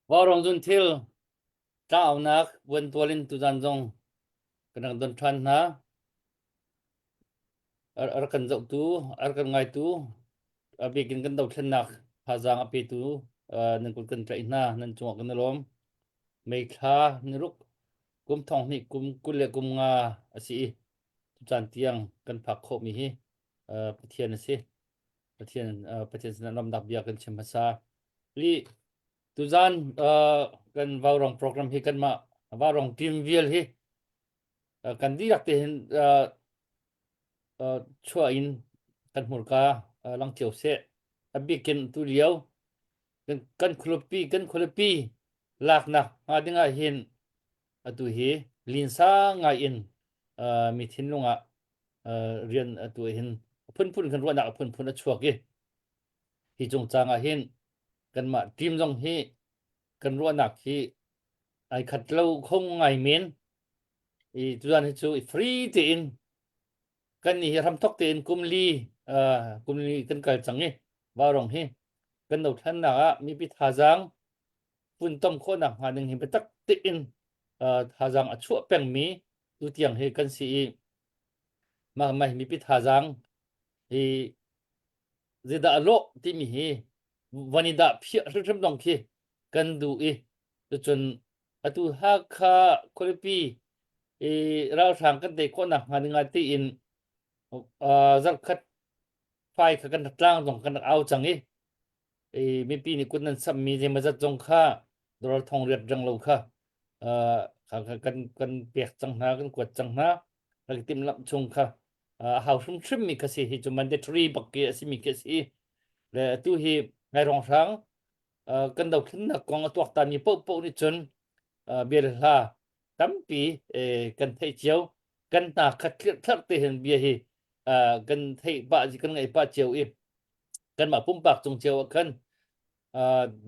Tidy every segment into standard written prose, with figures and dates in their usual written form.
Vaurawng zunthil tlangaunak vuantual in tuzan zong kan rak don ṭhan hna. A rak kan zohtu, a rak kan ngaitu, a bik in kan dothlennak thazaang a petu nan kut kan tlaih hna, nan cungah kan i lawm. May thla niruk kum thong hnih kum 25 a si i tucaan tiang kan phak khawhmi hi Pathian a si. Pathian Pathian sinah lawmnak bia kan chim hmasa. Li tuzan kan Vaurawng program hi kanmah Vaurawng team vial hi kan dihlak te hin chuah in kan hmurka lang cio seh. A bikin tu lio kan khualipi kan khualipi laknak hnga ding ah hin atu hi linsa ngai in mi thinlung ah rian atu hin phunphun kan ruahnak a phunphun a chuak i hi cungcang ah hin kanmah team zong hi kan ruahnak hi ai khat lo kho ngai men i tuzan hi cu free tein kan ni hi hramthok tein kum li kum li kan kal cang i Vaurawng hi kan dothlennak ah mipi thazaang funtom khawhnak hnga ding hi biatak tein thazaang a chuah pengmi tutiang hi kan si i mah mah mipi thazaang hi zeidah a lawh timi hi van i dah phiah hrimhrim dong khi kan duh i cucun atu Hakha khualipi i ralhrang kan tei khawhnak hnga ding ah tiin zarhkhat fai kha kan rak tlang zong kan rak au cang i i mipi nih kut nan samhmi zeimawzat zong kha dollar thong riat reng lo kha kan kan pek cang hna kan kuat cang hna rak timhlamh chung kha a hau hrimhrim mi kha si hi cu mandatory bak ki a simi khi a si le atu hi ngai rong hrang kan dothlennak kong a tuaktan mi paohpaoh nih cun bia le hla tampi kan theih cio kan hna khat thlirh te hin bia hi kan theih pah kan ngaih pah cio i kanmah pumpak cung cio ah khan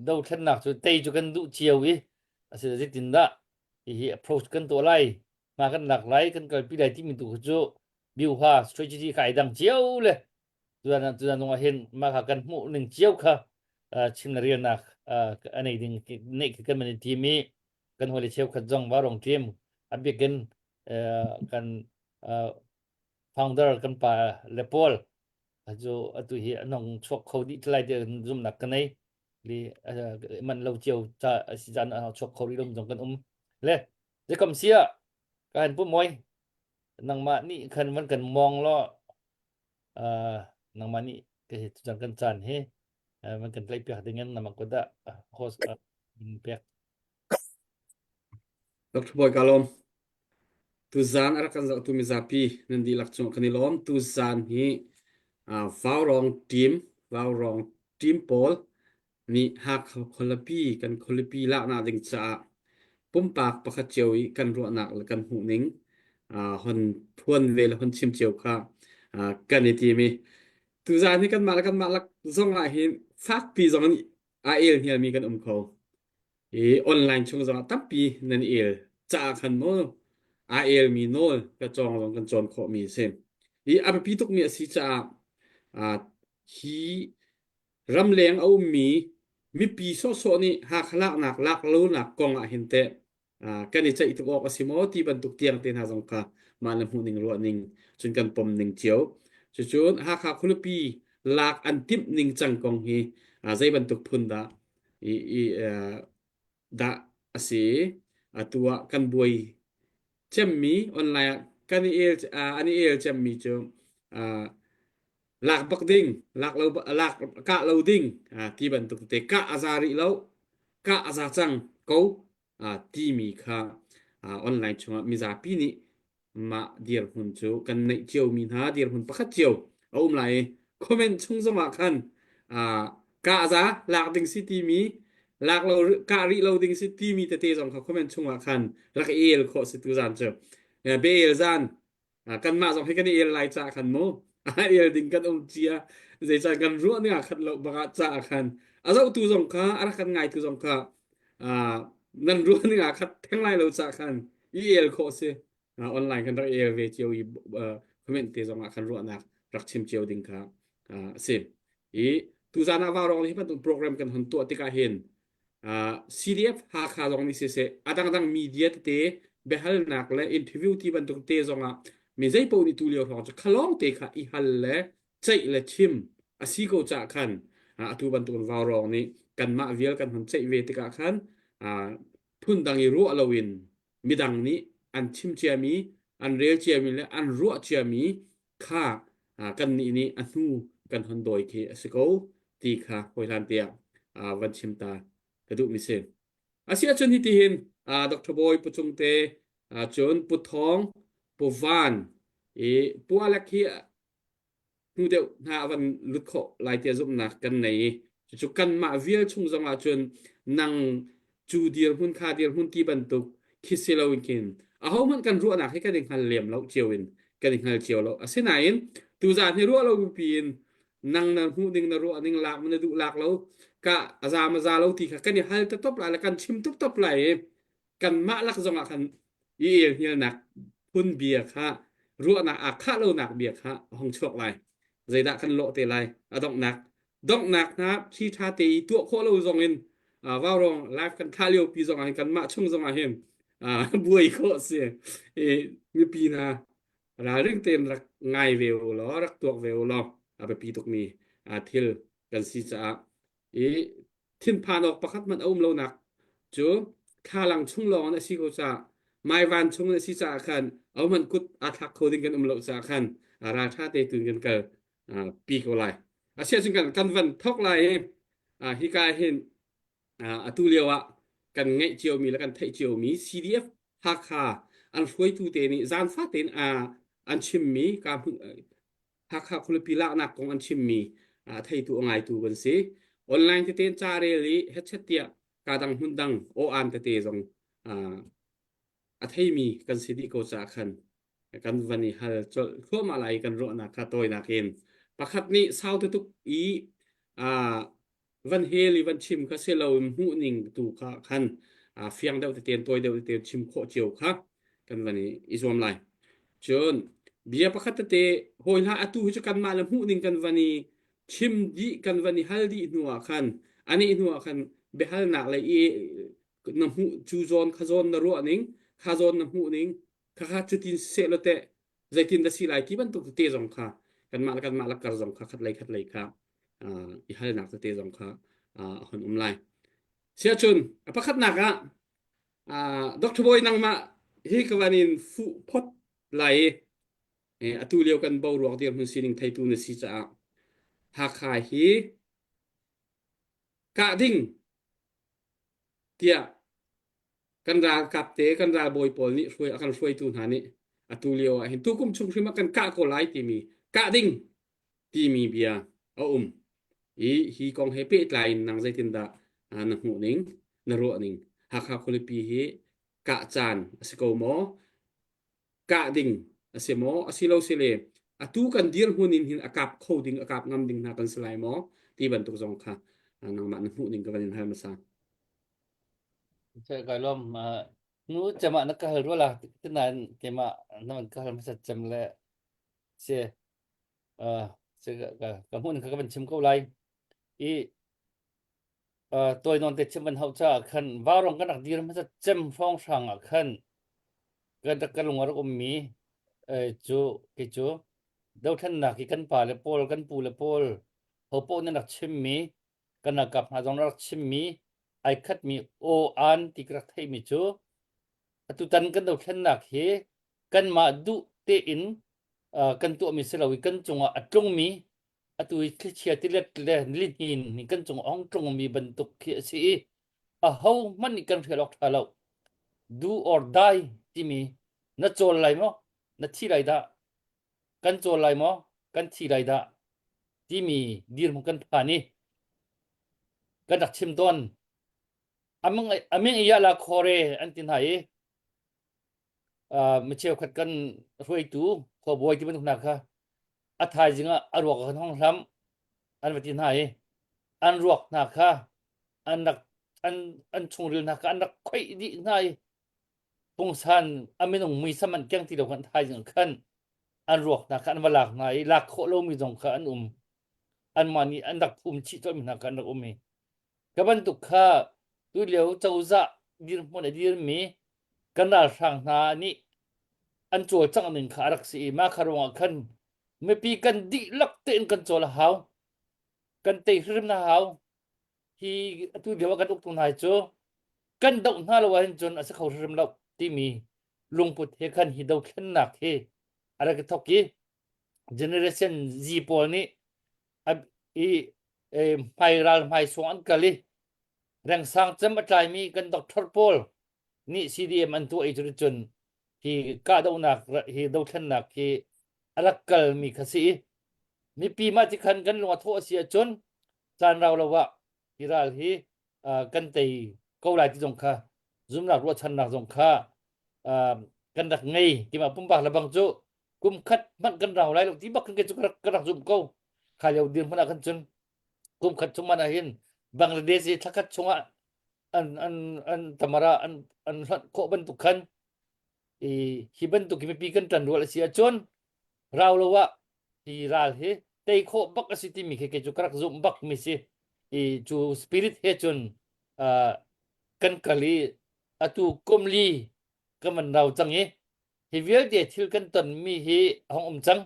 dothlennak cu tei cu kan duh cio i asina zeitindah hihi approach kan tuah lai hma kan lak lai kan kalpi lai timi tu cu biuha strategy kha ai dang cio le tuan tuan zong ah hin mah kha kan hmuh ning cio kha chim le rialnak a nei ding neih khi kan man i tim i kan hawile cheukhat zong varong team a bikin kan founder kan pa le pawl cu atu hi anong chuak kho dih lai ti zumnak ka nei li man lo cio ca si caan a chuak kho rih lo zong kan um le zeikam sia ka han pu moi nangmah nih khan van kan mong lo nangmah nih ka hi tucang kan caan hi van kan tlaih piak ding in namang ko dah host in pek Dr. Boy ka lawm. Tuzaan a rak kan zohtu mizapi nan dihlak cungah kan i lawm. Tuzaan hi uh, Vaurawng team, Vaurawng team pawl nih Hakha khualipi kan khualipi laknak ding caah pumpak pakhat cio i kan ruahnak le kan hmuhning uh, hon phuan ve le hon chim cio kha uh, kan i tim i tuzaan hi kanmah le kanmah lak zong ah hin fakpi zong in aa el hnialmi kan um kho. I online chung zongah tampi nan i el caah khan maw aa elmi nawl ka cawng zong kan cawn khawhmi a si. I a biapi tukmi a si caah uh, hi ramleng a ummi mipi sawhsawh nih Hakha laknak lak lonak kong ah hin teh kan i ceih tuk awk a si maw ti bantuk tiang te hna zong kha mah le hmuh ning ruah ning cun kan pom ning cio. Cucun Hakha khualipi lak an timh ning cang kong hi zei bantuk phun dah i, i dah a si atu ah kan buai cemmi online ah kan i el an i el cemmi cu lak bak ding lak lo lak kah lo ding ti bantuk te kah a za rih lo kah a za cang ko timi kha online chungah mizapi nih mah dirhmun cu kan neih ciomi hna dirhmun pakhat cio a um lai i comment chung zongah khan kah za lak ding si timi lak lo kah rih lo ding si timi tete zong kha comment chungah khan rak i el khawh si tu zan cu be el zan kanmah zong hi kan i el lai ca khan mu a el ding kan um cia zeicah kan ruah ning ah khat lo bangah ca khan a zohtu zong kha a rak kan ngaitu zong kha nan ruah ning ah khat theng lai lo ca khan i el khawh si online kan rak el ve cio i comment te zong ah khan ruahnak rak chim cio ding kha a si i tuzan ah vaurong hi bantuk program kan hon tuah tikah hin. CDF Hakha zong nih siseh a dangdang media tete biahalnak le interview ti bantuk te zong ah mi zei paoh nih tu lio hrawng cu khalawng te kha i hal le ceih le chim a si ko cah khan atu bantukin vaurawng nih kanmah vial kan hon ceih ve tikah khan phundang i ruah loin midang nih an chim ciami an rel ciami le an ruah ciami kha kannih nih a hnu kan hon dawi khi a si ko ti kha hawihlan tiah van chim ta ka duhmi si. Asiahcun hitihin Dr. Bawi Pu Cung te cun Pu Thawng Pu Van i Pu Alek hi hnu deuh hna a van lut khawh lai tiah zumhnak kan nei i cucu kanmah vial chung zong ah cun nang cu dirhmun kha dirhmun ti bantuk khi si loin khin ahohmanh kan ruahnak hi kan i hngal lem lo cio in kan i hngal cio lo asinain tuzaan hi ruah lo piin nang na hmuh ning na ruah ning lak na duh lak lo ka aza ma za lo ti kha kan i hal ta top lai le kan chim tup top lai i kanmah lak zong ah khan i elhnialnak phun bia kha ruahnak aa khah lonak bia kha a hung chuak lai. Zeidah kan lawh te lai? A donghnak donghnak hna thli ṭha te i tuah khawh lo zong in vaurawng live kan thlah lio pi zong ah hin kanmah chung zong ah hin buai khawh si. I mipi hna ralring tein rak ngai ve u law rak tuak ve u law a biapi tukmi thil kan si caah i thinphan awk pakhat hmanh a um lonak cu thlalang chung lawng in a si ko caah maivan chung in a si caah khan ahohmanh kut aa thlak kho ding kan um lo caah khan ralṭha te tu in kan kal pi ko lai. Asiahcun kan kan van thok lai i hika hin atu lio ah kan ngeih ciomi le kan theih ciomi CDF Hakha an hruaitu te nih zaanfa tein an chimmi ka Hakha khualipi laknak kong an chimmi a theitu a ngaitu kan si. Online tete in ca rel i hetchet tiah ka dang hmun dang aw-an tete zong a theimi kan si dih ko caah khan kan van i hal colh thluahmah lai kan ruahnak kha tawinak in pakhat nih sau tuk i van hel i van chim kha si lo in hmuh ning tu kha khan fiang deuh tete tawi deuh tete chim khawh cio kha kan van i zuam lai. Cun bia pakhat tete hawi hla atu hi cu kanmah le hmuh ning kan van i chim dih kan van i hal dih hnu ah khan ani hnu ah khan biahalnak le i na hmuh cu zawn kha zawn na ruah ning kha zawn na hmuh ning kha kha cutin seh lo teh zeitin dah si lai ti bantuk tete zong kha kanmah le kanmah lakar zong kha khat lei khat lei kha i halnak tete zong kha a hon um lai. Siahcun a pakhatnak ah Dr. Bawi nangmah hi ka van in fuh phot lai i atu lio kan boruak dirhmun sining theitu na si caah Hakha hi kah ding tiah kan ralkap te kan ralbawi pawl nih hruai a kan hruaitu hna nih atu lio ah hin tukum chung hrim ah kan kah ko lai timi kah ding timi bia a um i hi kong he pehtlai in nang zeitindah na hmuh ning na ruah ning Hakha khualipi hi kah caan a si ko maw kah ding a si maw asilo sile atu kan dirhmun in hin a kap kho ding a kap ngam ding hna kan si lai maw ti bantuk zong kha nangmah na hmuh ning ka van in hal hmasa Kai lawm nu cema na ka hal rua la tinain keimah na van ka hal hmasat cem le si si ka ka hmuh ning kha ka van chim ko lai i tawi nawn te chim van hauh caah khan vaurong kan rak dir hmasa cem hrawnghrang ah khan kan rak ka lung a rak ummi cu kei cu dothlennak hi kan pa le pawl kan pu le pawl hopoh nan rak chimmi kan ralkap hna zong rak chimmi ai khatmi aw an ti ka rak theihmi cu atutan kan dothlennak hi kanmah duh tein kan tuahmi si lo i kan cungah a tlungmi atu hi thlichia tilet le lihnin nih kan cung ong tlungmi bantuk khi a si i aho hmanh nih kan hrial awk ṭha lo. Do or die timi na cawl lai maw na thi lai dah kan cawl lai maw kan thi lai dah timi dirhmun kan phan i kan rak chim tawn aming aming iya la khore an ti hna i mi cheukhat kan hruaitu khuabawi ti bantuk hna kha a thaizing ah a ruak kan hong hlam an va ti hna i an ruak hna kha an rak an an chungril hna kha an rak khoih dih hna i pungsan a minung muisam an keng ti lo kan thaizing khan an ruak hna kha an va lak hna i lak khawh lomi zong kha an um anmah nih an rak phum chih colhmi hna kha an rak um i ka bantuk kha. Tulio cozah dirhmun a dirmi kan ralhrang hna nih an cawlcangh ning kha a rak si i mah kha ruangah khan mipi kan dihlak tein kan cawl a hau. Kan tei hrim na hau. Hi atu lio ah kan uktu hna hi cu kan doh hna lo ahhin cun a si kho hrim lo timi lungput he khan hi dothlennak hi a rak i thok i generation Z pawl nih i hmai ral hmai sung an kal i rengsang cem a tlaimi kan doctor pawl nih CDM an tuah i cun hi kahdohnak hi dothlennak hi a rak kalmi kha si i mipi mah ti khan kan lung a thawh a si ahcun caan rau lo ah hi ral hi kan tei ko lai ti zong kha zumnak ruahchannak zong kha kan rak ngei keimah pumpak le bang cu kum khat hmanh kan rau lai lo ti bak kan cu ka rak zum ko kha lio dirhmun ah khan cun kum khat chung man ah hin Bangladesh i thlakhat chungah an an an tamara an an hlonh khawh bantuk khan i hi bantuk mipi kan ṭan rual a si ahcun rau lo ah hi ral hi tei khawh bak a si timi khi kei cu ka rak zumh bak mi si i cu spirit he cun kan kal i atu kum li kan van rau cang i hi vialte thil kan ton mi hi a hong um cang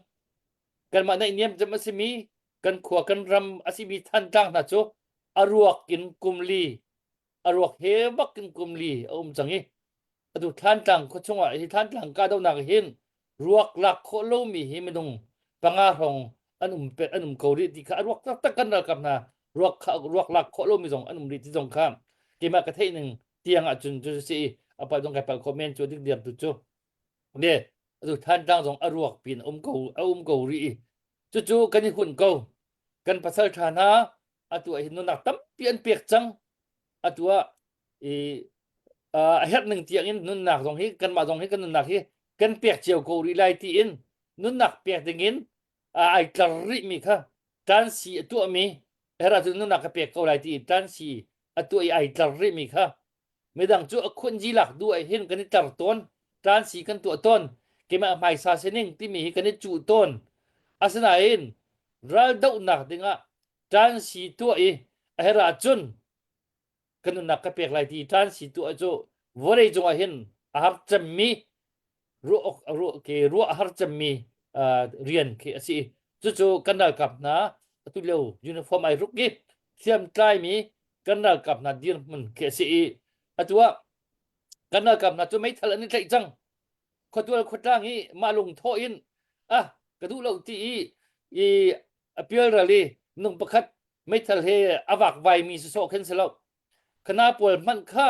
kanmah naihniam cem a simi kan khua kan ram a simi Thantlang hna cu a ruak in kum li a ruak he bak in kum li a um cang i atu Thantlang khua chungah hi Thantlang kahdohnak hin ruak lak khawh lomi hi minung panga hrawng an um pet an um ko rih ti kha a ruak taktak kan ralkap hna ruak kha ruak lak khawh lomi zong an um rih ti zong kha keimah ka theih ning tiang ah cun cu si i a pa zong kai pal khawh men cu dik diam tu cu le atu Thantlang zong a ruak pin um ko a um ko rih i cucu kan i hun ko kan pasal tha hna atu ah hin nunak tampi an pek cang atu ah i a herh ning tiang in nunnak zong hi kanmah zong hi kan nunnak hi kan pek cio ko rih lai tiin nunnak pek ding in ai tlar rih mi kha tansi a tuah mi herh ahcun nunnak ka pek ko lai ti tansi a tuah i ai tlar rih mi kha midang cu a khunji lak du ah hin kan i tlar tawn tansi kan tuah tawn keimah hmaisa sining timi hi kan i cuh tawn asinain ral dohnak dingah tansi tuah i a herh ahcun ka nunnak ka pek lai ti ṭan si tu cu vawlei cungah hin a har cemmi ruah ruah ke ruah a har cemmi rian khi a si cucu kan ralkap hna atu lio uniform ai ruk i hriamtlai mi kan ralkap hna dirhmun khi a si i atu ah kan ralkap hna cu meithal an i tlaih cang khuatual khuatlang i mah lung thawh in ah ka duh lo ti i i a pialral i nung pakhat meithal he a vakvai mi sawsawh khin si lo khana pawl hmanh kha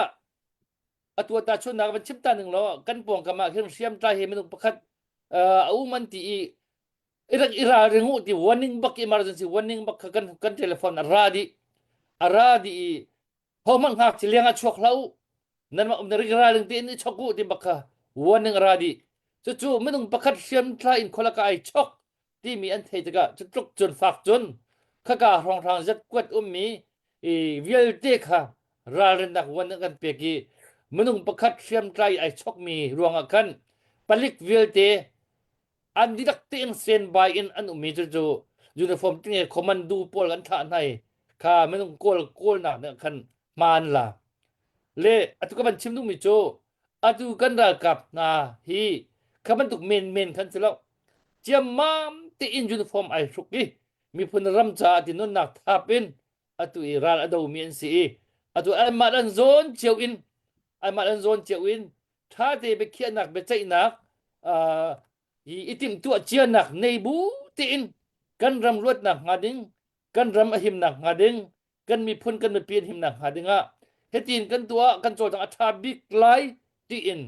atu ta chunnak van chim ta ning law kan pawngkam ah khin hriamtlai he minung pakhat a um an ti i irak ira ringu ti warning bak emergency warning bak kha kan kan telephone a ra di a ra di i hohmanh ngakchia leng ah chuak hlah u nanmah um rik ralring tein i chok u ti bak kha warning a ra dih cucu minung pakhat hriamtlai in khualak ah ai chok timi an thei tikah cu tluk cun fak cun khaka hrawnghrang zatkuat ummi i vialte kha ralrinnak warning kan pek i minung pakhat hriamtlai ai chokmi ruangah khan palik vialte an dihlak tein standby in an ummi cu cu uniform tinge commando pawl an thlah hna i kha minung kawl kawlnak nih khan hma an la le atu ka van chim duhmi cu atu kan ralkap hna hi kha bantuk men men khan si lo ciammam tein uniform ai hruk i miphun ram caah ti nunnak thap in atu i ral a domi an si i atu anmah an zawn cio in anmah an zawn cio in ṭhate biakhiahnak biaceihnak hi i timhtuah cianak nei bu tein kan ram luatnak hnga ding kan ram a himnak hnga ding kan miphun kan mipi an himnak hnga ding ah hitin kan tuah kan cawlcang a ṭha bik lai tiin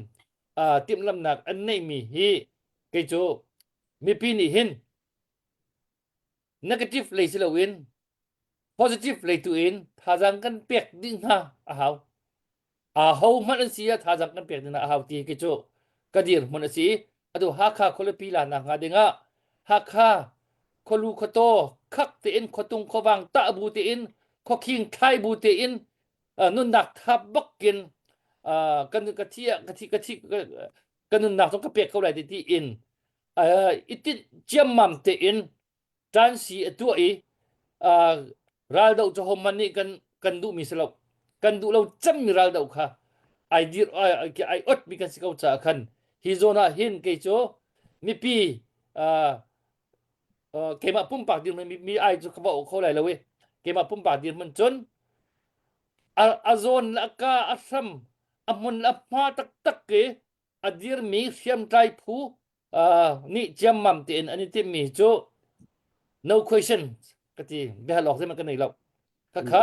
timhlamnak an neihmi hi kei cu mipi nih hin negative lei si loin positive lei tu in thazaang kan pek ding hna a hau a ho hmanh an si ah thazaang kan pek ding hna a hau ti khi cu ka dirhmun a si atu Hakha khualipi la nak hnga ding ah Hakha khualu khuataw khak tein khuatung khuavang tah bu tein khuakhing thlai bu tein nunnak thap bakin kan ka thi ka thi ka thi ka nunnak zong ka pek ko lai ti ti in i tinh ciammam tein ṭansi a tuah i raldoh cu hohmanh nih kan kan duhmi si lo. Kan duh lo cemmi raldoh kha ai dir ai ai ot mi kan si ko caah khan hi zawn ah hin kei cu mipi uh, uh, keimah pumpak dirhmun mi, mi ai cu ka va kho lai lo i keimah pumpak dirhmun cun a, a zawn le a ka a hram a hmun le a hma taktak ke a dirmi hriamtlai phu uh, nih ciammam tein an i timhmi cu no question ka ti biahal awk zeihmanh ka nei lo khakha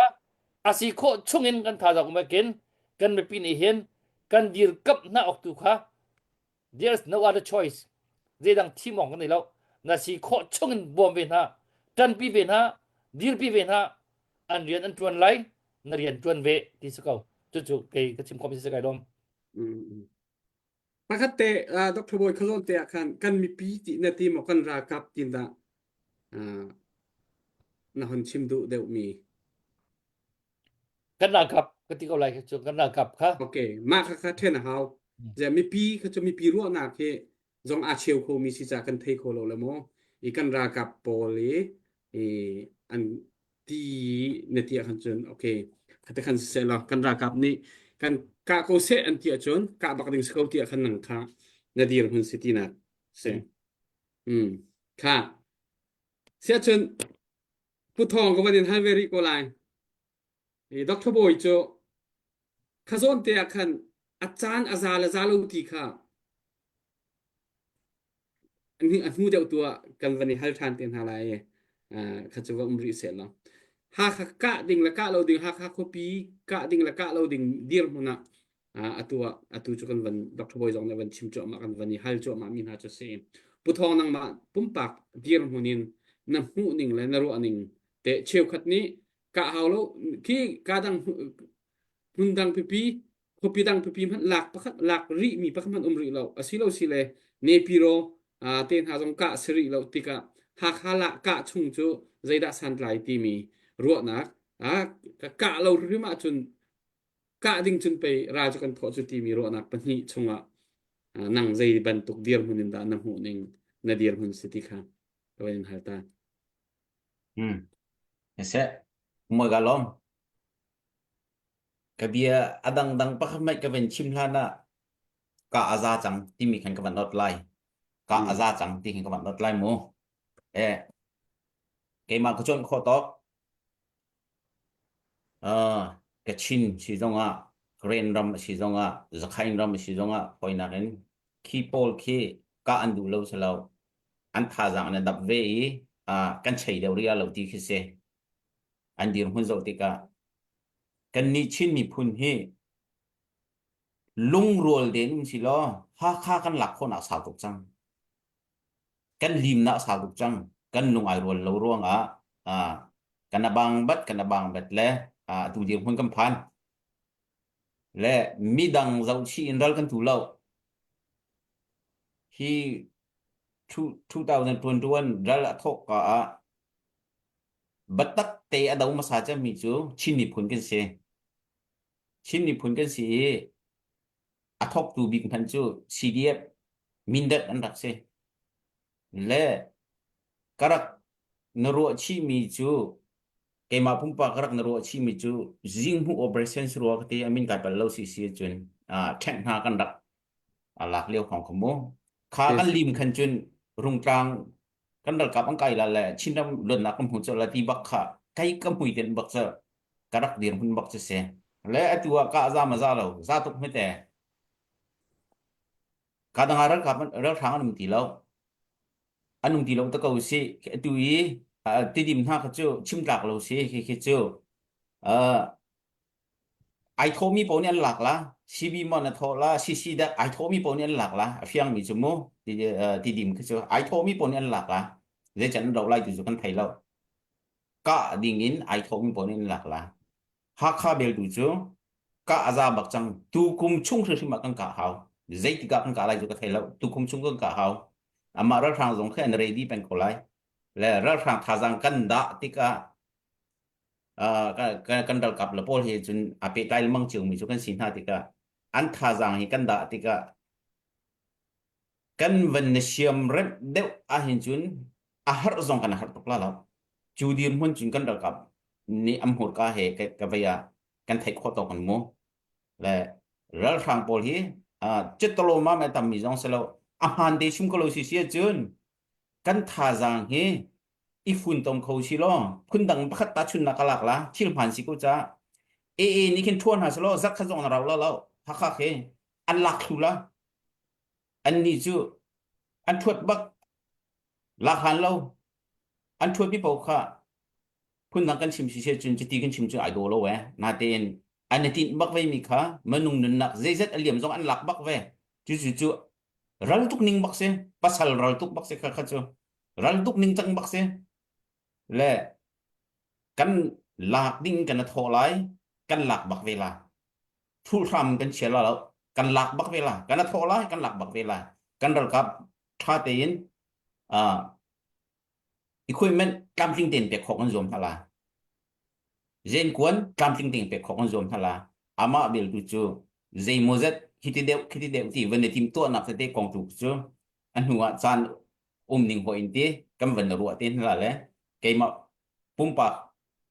a si khawh chungin kan thazaang um kin kan mipi nih hin kan dirkamh hna awk tu kha there is no other choice zeidang thim awk kan nei lo na si khawh chungin bawm ve hna ṭanpi ve hna dirpi ve hna an rian an ṭuan lai na rian ṭuan ve ti si ko cucu kei ka chim khawh mi si kai lawm Pakhat te uh, Dr. Bawi Khazawn te ah khan kan mipi ti na ti maw kan ralkap tin dah uh, na hon chim duh deuh mi Kan ralkap ka ti ko lai cu kan ralkap kha. Okay, mah kha kha then a hau. Ze mipi kha cu mipi ruahnak hi zong aa cheu kho mi si ca kan thei kho lo le maw. I kan ralkap pawl i i an ti na ti ahkhan cun okay khate khan siseh law kan ralkap nih kan kah ko seh an ti ahcun kah bak ding si ko ti ahkhan nang kha na dir hun si tinak si. Mm. Kha. Siahcun Pu Thawng ka van in hal ve rih ko lai. I Dr. Bawi cu khazawn te ah khan a caan a za le za lo ti kha a hnu deuh tu ah kan van i hal ṭhan te hna lai i kha cu va um rih seh law. Hakha kah ding le kah lo ding, Hakha khuapi kah ding le kah lo ding dirhmun ah atu ah atu cu kan van Dr. Bawi zong nih van chim cuahmah kan van i hal cuahmah mi hna cu si. Pu Thawng nangmah pumpak dirhmun in na hmuh ning le na ruah ning te cheukhat nih kah hau lo khi ka dang hmun dang pipi khuapi dang pipi hmanh lak pakhat lak rih mi pakhat hmanh um rih lo asilo si le Nepiro te hna zong kah si rih lo tikah Hakha lah kah chung cu zeidah santlai timi ruahnak ka kah lo hrim ahcun kah ding cun pei ral cu kan thawh cu timi ruahnak pahnih chungah nang zei bantuk dirhmun in dah na hmuh ning na dirhmun si ti kha ka van in hal ta. Hmm. Seh, moi ka lom. Ka bia a dangdang pakhat hmanh ka van chim hlan ah ka a za cang timi khan ka van not lai. Ka a za cang ti khan ka van not lai mu. Eh, keimah ka cawn khawh tawk. Uh, Kachin si zongah, Karen ram a si zongah, Zakhain ram a si zongah, hawinak in khi pawl khi ka an duh lo si lo. An thazaang an dap ve i uh, kan chei deuh ria lo ti khi si. An dirhmun zoh tikah kannih Chin miphun hi lungrual tein um si law Hakha kan lak khawhnak sau tuk cang. Kan limnak sau tuk cang. Kan lung ai rual lo ruangah ah kan abang bat kan abang bat le ah tu dirhmun kan phan. Le midang zohchih in ral kan tu lo. Hi 2021 ral a thawk ka ah Biatak te a do hmasa cemmi cu Chin miphun kan si. Chin miphun kan si i a thawktu bik hmanh cu CDF Mindat an rak si. Le ka rak na ruah chihmi cu keimah pumpak ka rak na ruah chihmi cu zinghmuh operation si rua ka ti a min kai pal lo si si cun ṭhenk hna kan rak lak lio hrawng kha mu. Kha kan lim khan cun Rungtlang kan ralkap an kai la le Chinram luatnak kan hmu cu la ti bak kha kai ka mui ten bak cu ka rak dir hun bak cu si le atu ah ka za ma za lo za tuk hmete ka dang ah ralkap ralhrang an um ti lo an um ti lo ta ko si atu i tidim hna kha cu chim tlak lo si khi khi cu Ai thawhmi paoh nih an lak la. CB maw na thawh la, CC dah ai thawhmi paoh nih an lak la. A fiangmi cu mu ti dim khi cu ai thawhmi paoh nih an lak la. Zeican an roh lai ti cu kan thei lo. Kah ding in ai thawhmi paoh nih an lak la. Hakha beltu cu kah a za bak cang. Tukum chung hrimhrim ah kan kah hau. Zeitik ah kan kah lai cu ka thei lo. Tukum chung kan kah hau. Amah ralhrang zong khi an ready peng ko lai. Le ralhrang thazaang kan dah tikah kan ralkap le pawl he cun a pehtlai lengmang ciomi cu kan si hna tikah an thazaang hi kan dah tikah kan van na siam remh deuh ahhin cun a harh zong kan harh tuk la lo cu dirhmun cun kan ralkap nih am hmurka he ka vei ah. Kan theih khawh tawk an mu. Le ralhrang pawl hi cetolo ma me tammi zong si lo a hmaan te chim ko lo si si ahcun kan thazaang hi i funtom kho si law phundang pakhat ta chunnak ka lak la thil hmaan si ko ca AA nih khin ṭhuan hna selaw zak kha zong na rau la lo Hakha khi an lak thlu la an nih cu an ṭhuat bak lak hlan lo an ṭhuat mi paoh kha phundang kan chim si se cun cuti kan chim cu ai daw lo eh natein an i tinh bak ve mi kha minung nunnak zeizat a liam zong an lak bak ve cu cu cu ral tuk ning bak si pasal ral tuk bak si kha kha cu ral tuk ning cang bak si le kan lak ding kan thawh lai kan lak bak ve la thul hram kan chia la lo kan lak bak ve la kan thawh lai kan lak bak ve lai kan ralkap tha tein uh, equipment tlamtling tein pek khawh kan zuam hna la zenkuan tlamtling tein pek khawh kan zuam hna la amah bel tu cu zeimawzat khiti deuh khiti deuh ti van i tim tuahnak tete kong tu cu a hnu ah caan um ning hoi in ti kan van ruah te hna le keimah pumpak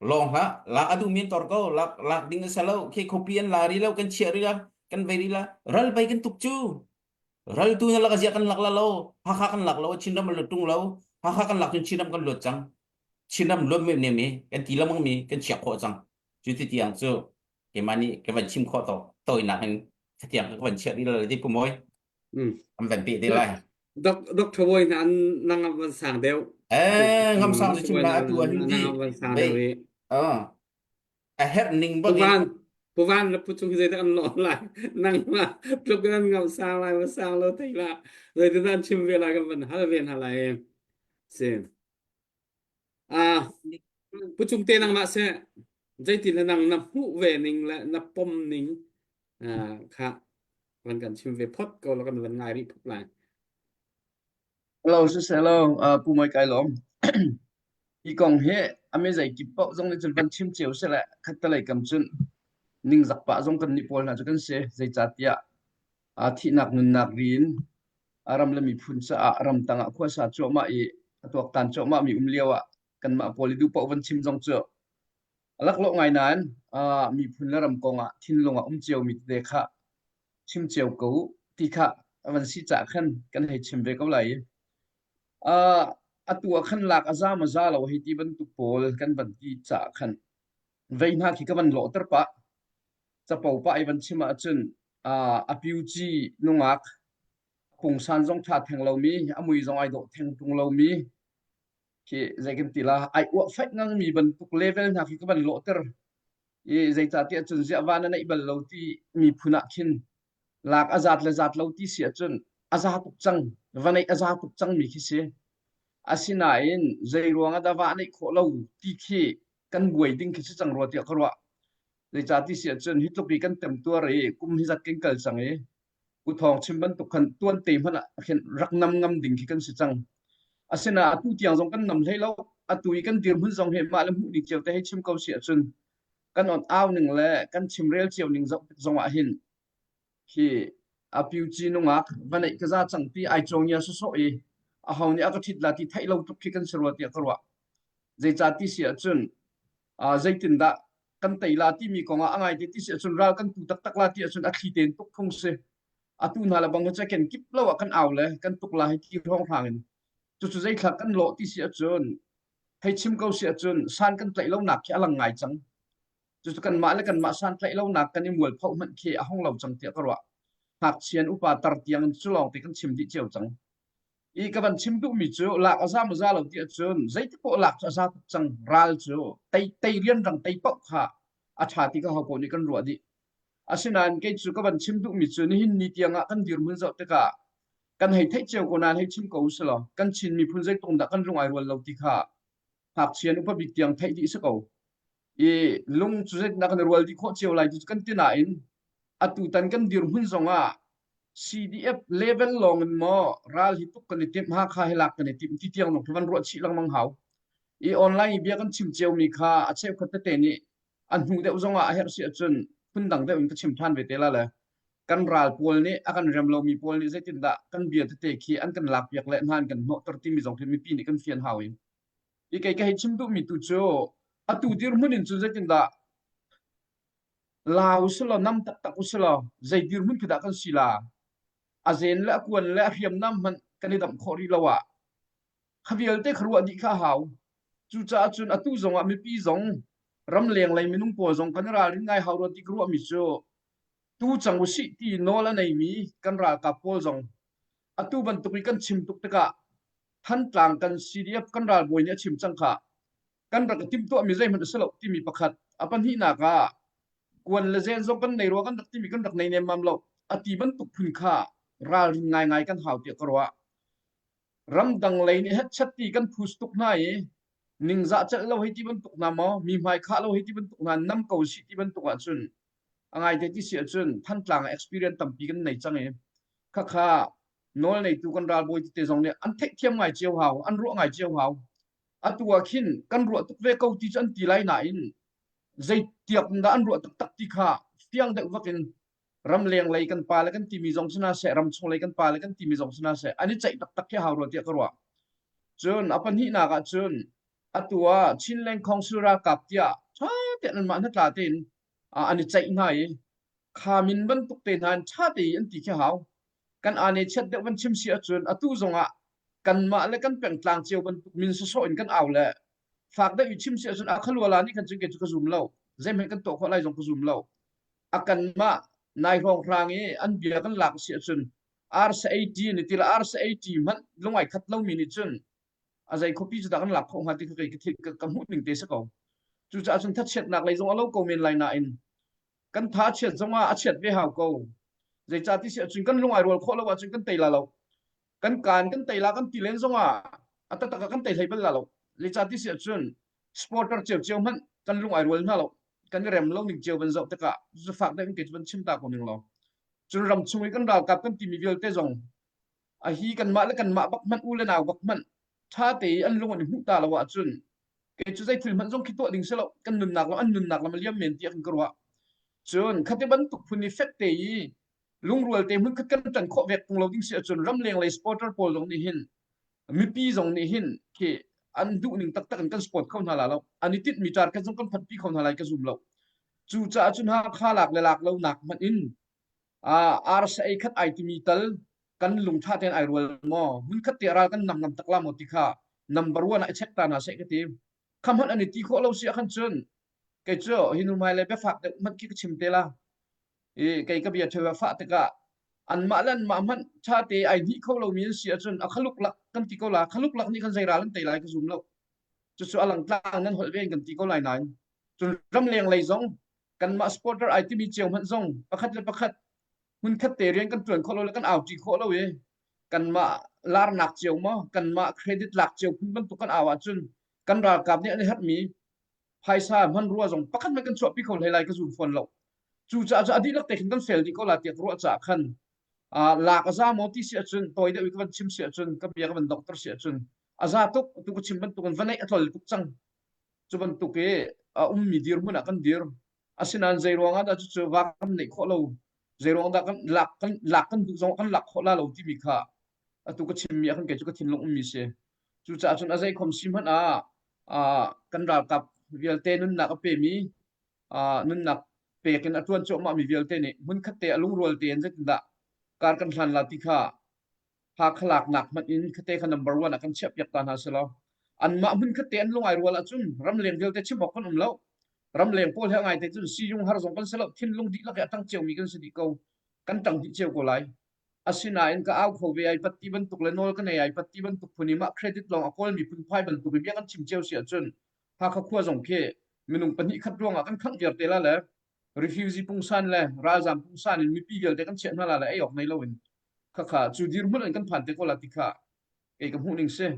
lawng hlah lak adu min tor ko lak lak ding a lo khi khopi an la ri lo kan chia ri la kan vei ri la ral bai kan tuk cu ral tu na lak zia kan lak la lo Hakha kan lak lo Chinram an lut tung lo Hakha kan lak cun Chinram kan luat cang Chinram luat mi ne mi kan ti lamang mi kan chiah khawh cang cu ti tiang cu keimah nih ka van chim khawh to toinak in tiang ka van chiah rih lo ti pumawi an van pe te lai Dr. Boy hna an nang van sang deuh eh ngam sang cu chim la atu an di van sang deuh i a herh ning bang in Puvan le puchung zei dah an lawm lai nang ma tluk in an ngam sang lai ma sang lo thei la zei dah an chim ve lai kan van hal ve hna lai si ah puchung te nang ma se zeitin le nang na hmuh ve ning le na pom ning kha van kan chim ve phot ko la kan van ngai rih phot lai Hello, siseh uh, Pu Moi Kai Lawm. Hi kong hi a mi zei kip paoh zong nih cun van chim cio seh le khattelei kam cun ningzak pah zong kan nih pawl hna cu kan si. Zeicahtiah uh, thihnak nunnak ri in a ram le miphun caah ramtang ah khuasa cuahmah i a tuaktan cuahmah mi um lio ah kanmah pawl i duh paoh van chim zong cu a laklawh ngai nain uh, miphun le ram kong ah thinlung ah um cio mi tete kha chim cio ko u ti kha a van si caah khan kan hei chim ve ko lai i uh, atu ah khan lak a za ma za lo hei ti bantuk pawl kan van ti caah khan vei hna khi ka van lawhter pah capo pah i van chim ahcun uh, a piuci nungak pungsan zong tha theng lomi a mui zong ai dawh theng tung lomi khi zei kan ti la ai uah faih ngang mi bantuk level hna khi ka van lawhter i zeicahtiah cun ziah va na neih bal lo ti miphun ah khin lak a zat le zat lo ti si ahcun a za tuk cang va neih a za tuk cang mi khi si asinain zei ruang ah dah va neih khawh lo ti khi kan buai ding khi si cang rua tiah ka ruah zeicah ti si ahcun hi tluk i kan temtuar i kum hi zat kan kal cang i U Thawng chim bantuk khan tuan te hmanh ah khin rak nam ngam ding khi kan si cang. Asinain atu tiang zong kan nam hlei lo. Atu i kan dirhmun zong hi mah le hmuh ning cio te hei chim ko si ahcun kan on au ning le kan chimrel cio ning zoh tik zong ah hin khi a piuci nungak va neih ka za cang ti ai cawngia sawsawh i aho nih a ka ṭhit la ti theih lo tuk khi kan si rua tiah ka ruah. Zeicah ti si ahcun uh, zeitindah kan tei la timi kong ah a ngai te ti si ahcun ral kan tu taktak la ti ahcun a thli tein tuk phung si atu hna le bang cu ken kip lo ah kan au le kan tuk la hi ti hrawng hrang in cucu zeithla kan lawh ti si ahcun hei chim ko si ahcun san kan tlaih lo nak khi a lang ngai cang cucu kanmah le kanmah san tlaih lo nak kan i mual phoh hmanh khi a hong lo cang tiah ka ruah ngakchian upa tar tiang cu lawng te kan chim dih cio cang I ka van chim duhmi cu lak a za maw za lo ti ahcun zeiti poah lak cu a za tuk cang. Ral cu tei tei rianrang tei paoh kha a ṭha ti kha ho paoh nih kan ruah dih. Asinain kei cu ka van chim duhmi cu nihin ni tiangah kan dirhmun zoh tikah kan hei theih cio ko nain hei chim ko usih law kan Chin miphun zeitluk dah kan lung ai rual lo ti kha ngakchia in upa bik tiang theih dih si ko. I lung cu zeitindah kan i rual dih khawh cio lai ti cu kan ti nain atutan kan dirhmun zongah CDF level lawng in maw ral hi tuk kan i timh Hakha hi lak kan i timh ti tiang lawng khi van ruah chih lengmang hau. I online i bia kan chim ciomi kha a cheukhat tete nih a hnu deuh zongah a herh si ahcun phundang deuh in ka chim ṭhan ve te la le kan ral pawl nih a kan rem lomi pawl nih zeitindah kan bia tete khi an kan lakpiak le hna an kan hnawhter timi zong khi mipi nih kan fian hau i i kei ka hei chim duhmi tu cu atu dirhmun in cun zeitindah? La usih law nam taktak usih law zei dirhmun khi dah kan si la? A zen le a kuan le a hriamnam hmanh kan i damh khawh rih lo ah kha vialte kha ruah dih kha a hau. Cucaah cun atu zong ah mipi zong ramleng lei minung pawl zong kan i ralrin ngai hau rua ti ka ruahmi cu tu cang usih ti nawl a neimi kan ralkap pawl zong atu bantuk i kan chim tuk tikah Thantlang kan CDF kan ralbawi nih a chim cang kha kan rak i timhtuahmi zeihmanh a si lo timi pakhat a pahnihnak ah kuan le zen zong kan nei rua kan rak timi kan rak nei nemmam lo a ti bantuk phun kha ralrin ngaingai kan hau tiah ka ruah. Ramdang lei nih hetchat ti kan phus tuk hna i ningzah celh lo hei ti bantuk hna maw mi hmai khah lo hei ti bantuk hna nam ko sih ti bantuk ahcun a ngaite ti si ahcun Thantlang ah experience tampi kan nei cang i khakha nawl neitu kan ralbawi tete zong nih an theihthiam ngai cio hau an ruah ngai cio hau atu ah khin kan ruah tuk ve ko ti cu an ti lai nain zeitiak dah an ruah taktak ti kha fiang deuh vak in ramleng lei kan pa le kan timi zong si hna seh ramchung lei kan pa le kan timi zong si hna seh an i ceih taktak khi hau rua tiah ka ruah cun a pahnihnak ah cun atu ah Chinland Council ralkap tiah ṭha tein anmah hnatla tein an i ceih hna i kha min bantuk te hna in ṭha tein an ti khi hau kan ane chiat deuh van chim si ahcun atu zongah kanmah le kan pengtlang cio bantuk min sawsawh in kan au le fak deuh i chim si ahcun a khaluala nih khan cun kei cu ka zum lo zeihmanh kan tuah khawh lai zong ka zum lo a kanmah nai hrawnghrang i an bia kan lak si ahcun arsa 80 ni tila arsa 80 hmanh lungai khat lomi nih cun a zei khuapi cu dah kan lak khawh hnga ti kha kei ka theih ka hmuh ning te si ko cucaah cun thachiatnak lei zong a lo ko men lai nain kan tha chiat zong ah a chiat ve hau ko zeicah ti si ahcun kan lung ai rual khawh lo ahcun kan tei la lo kan kaan kan tei la kan ti len zong ah a taktak ah kan tei hlei bal la lo zeicah ti si ahcun supporter cio cio hmanh kan lung ai rual hna lo kan i rem lo ning cio van zoh tikah zafak deuh in kei cu van chim ta ko ning law cun ram chung i kan ralkap kan timi vialte zong a hi kanmah le kanmah bak hmanh u le nau bak hmanh ṭha te i an lung an i hmuh ta lo ahcun kei cu zei thil hmanh zong khi tuah ding si lo kan nunnak lam an nunnak lam a liam men tiah kan ka ruah cun khati bantuk phun i fek te i lungrual te hmun khat kan ṭan khawh vek tung lo ding si ahcun ramleng lei supporter pawl zong nih hin mipi zong nih hin khi an duh ning taktak in kan support kho hna la lo an i tinhmi target zong kan phatpi kho hna lai ka zum lo cu caah cun Hakha lak le lak lo nak hmanh in arsa ei khat ai timi tal kan lung tha tein ai rual maw hmun khat te ral kan nam ngam tak la maw ti kha number one ah i check ta hna seh ka ti kha hmanh an i ti khawh lo si ah khan cun kei cu hi nu hmai le biafak deuh hmanh khi ka chim te la i kei ka bia ṭheu a fah tikah anmah le anmah hmanh ṭha te ai hnih kho lomi an si ahcun a khaluk lak kan ti ko la khaluk lak nih khan zei ral an tei lai ka zum lo cucu a langtlang nan holh ve in kan ti ko lai nain cun ramleng lei zong kanmah supporter ai timi cio hmanh zong pakhat le pakhat hmunkhat te rian kan ṭuan khawh lo le kan auṭi khawh lo i kanmah larnak cio maw kanmah credit lak cio phun bantuk kan au ahcun kan ralkap nih an i herhmi phaisa hmanrua zong pakhat hmanh kan chuahpi kho hlei lai ka zum fawn lo cucaah cu a dihlak te khin kan fel dih ko la tiah ka ruah caah khan lak a za maw ti si ahcun tawi deuh i ka van chim si ahcun ka bia ka van donghter si ahcun a za tuk tu ka chim bantukin va neih a tlol tuk cang cu bantuk i a ummi dirhmun ah kan dir asinain zei ruangah dah cucu va kan neih khawh lo zei ruang dah kan lak kan lak kan duh zong kan lak khawh la lo timi kha atu ka chimmi ah khan kei cu ka thinlung ummi si cucaah cun a zei khom si hmanh ah kan ralkap vialte nunnak a pemi nunnak pek in a ṭuan cuahmah mi vialte nih hmunkhat te a lungrual tein zeitindah kar kan hlan la ti kha Hakha laknak hmanh in khate kha number one ah kan chiahpiak ta hna selaw anmah hmunkhat te an lungai rual ahcun ramleng vialte chim awk kan um lo ramleng pawl he ngai te cun siyung har zong kan si lo thinlung dihlak he a ṭang ciomi kan si dih ko kan ṭang dih cio ko lai asinain ka au kho ve ai pat ti bantuk le nawl ka nei ai pat ti bantuk phun i mah credit lawng a kawl mi phunphai bantuk i bia kan chim cio si ahcun Hakha khua zong khi minung pahnih khat ruangah kan khangh viar te la le refugee pungsan le ralzam pungsan in mipi vialte kan chiah hna la le ei awk nei loin khakha cu dirhmun in kan phan te ko la ti kha kei ka hmuh ning si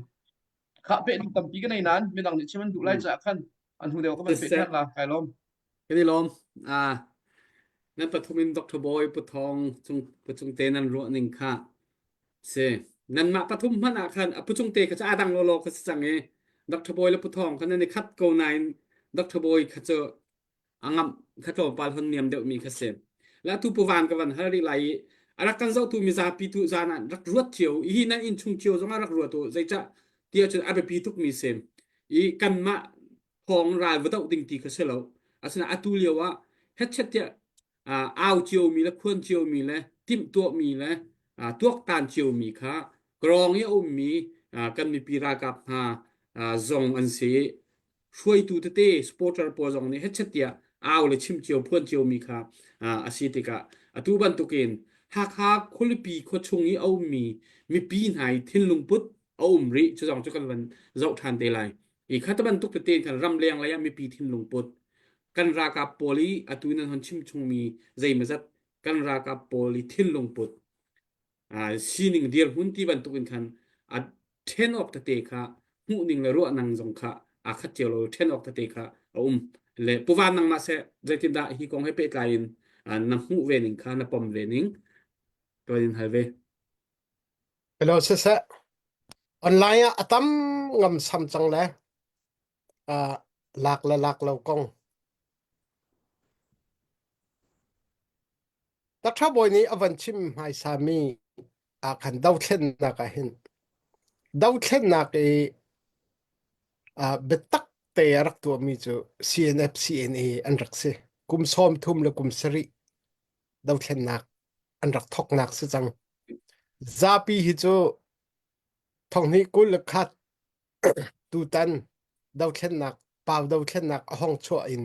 kha pe ding tampi ka nei nain midang nih chim an duh lai caah khan an hnu deuh ka van pe than la kai lawm Kan i lawm. Ah, nan pathum in Dr. Bawi Puthong cung pucung te nan ruah ning kha si. Nanmah pathum hmanh ah khan a pucung te kha cu aa dang lawlaw kha si cang i Dr. Bawi le Puthong kha nan i khat ko nain Dr. Bawi kha cu a ngamh kha tlawmpal hon niam deuhmi kha si. La tu puvan ka van hal rih lai i a rak kan zohtu mizapi tu zan ah rak ruat cio hi nan inn chung cio zong ah rak ruat u zeicah tiah cun a biapi tukmi si i kanmah thawng ral va doh ding ti kha si lo. Asinain atu lio ah Hetchet tiah au ciomi le khuan ciomi le timhtuahmi le tuaktan ciomi kha krawng i a ummi kan mipi ralkap hna zong an si. Hruaitu tete supporter pawl zong nih hetchet tiah au le chim cio phuan ciomi kha a si tikah atu bantukin Hakha khualipi khuachung i a ummi mipi hna i thinlung put a um rih cu zong cu kan van zoh ṭhan te lai. I kha bantuk tete khan ramleng lei ah mipi thinlung put kan ralkap pawl i atu nan hon chim chungmi zeimazat kan ralkap pawl i thinlung put sining dirhmun ti bantuk in khan a ṭhen awk tete kha hmuhning le ruahning zong kha aa khat cio lo ṭhen awk tete kha a um le puvan nangmah seh zeitindah hi kong he pehtlai in na hmuh ve ning kha na pom ve ning tuan in hal ve Hello siseh online ah a tam ngam sam cang le uh, lak le lak lo kong Takṭha bawi nih a van chim hmaisami ah khan dothlennak ah hin dothlennak i uh, biatak te a rak tuahmi cu CNF CNA an rak si. Kum 30 le kum sarih dothlennak an rak thoknak si cang. Zapi hi cu thonghnih 21 tutan dothlennak pau dothlennak a hong chuah in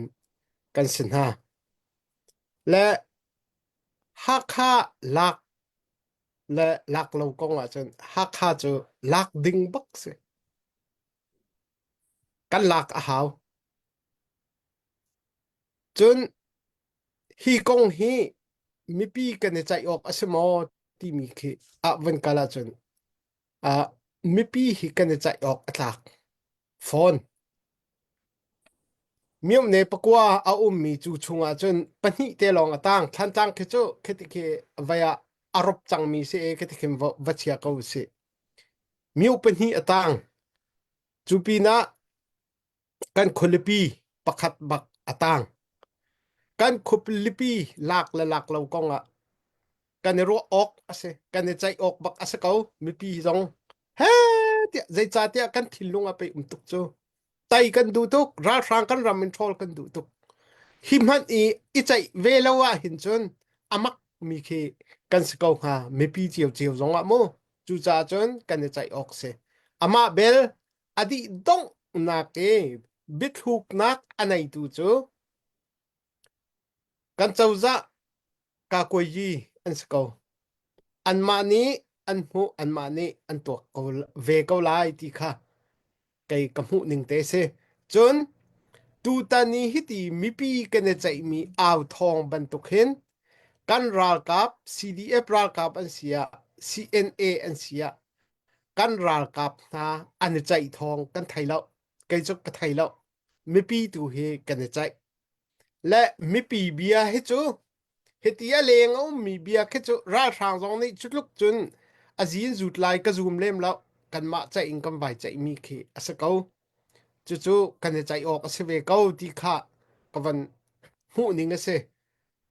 kan si hna. Le Hakha lak le lak lo kong ahcun Hakha cu lak ding bak si. Kan lak a hau. Cun hi kong hi mipi kan i ceih awk a si maw timi khi ah van kal ahcun ah mipi hi kan i ceih awk a tlak fawn. Myone pakua a ummi cu chungah cun pahnih te lawng a tang. Thlantlang khi cu khiti khi vai ah a rop cangmi si i khiti khin va, va chia ko usih. Myo pahnih a tang. Cu pinah kan khualipi pakhat bak a tang. Kan khualipi lak le lak lo kongah kan i ruah awk a si. Kan i ceih awk bak a si ko. Mipi zong he tiah zeicahtiah kan thinlung ah pei um tuk cu. Tai kan duh tuk, ralhrang kan ram in ṭhawl kan duh tuk. Hi hmanh i i ceih ve lo ah hin cun a mak mi khi kan si ko hnga mipi ciocio zong ah mu. Cucaah cun kan i ceih awk si. Amah bel a dih donghnak i biathluknak a neitu cu kan cozah kakuayi an si ko. Anmah nih an hmuh, anmah nih an tuak ko ve ko lai ti kha kei ka hmuh ning te si. Cun tutan i hiti mipi kan i ceihmi au thawng bantuk hin kan ralkap CDF ralkap an si ah CNA an si ah kan ralkap hna an i ceih thawng kan thei lo. Kei cu ka thei lo. Mipi tu hi kan i ceih. Le mipi bia hi cu hiti a leng a ummi bia khi cu ralhrang zong nih cu tluk cun a zin zut lai ka zum lem lo. Kanmah ceih in kan vai ceihmi khi a si ko. Cucu kan i ceih awk a si ve ko ti kha ka van hmuh ning a si.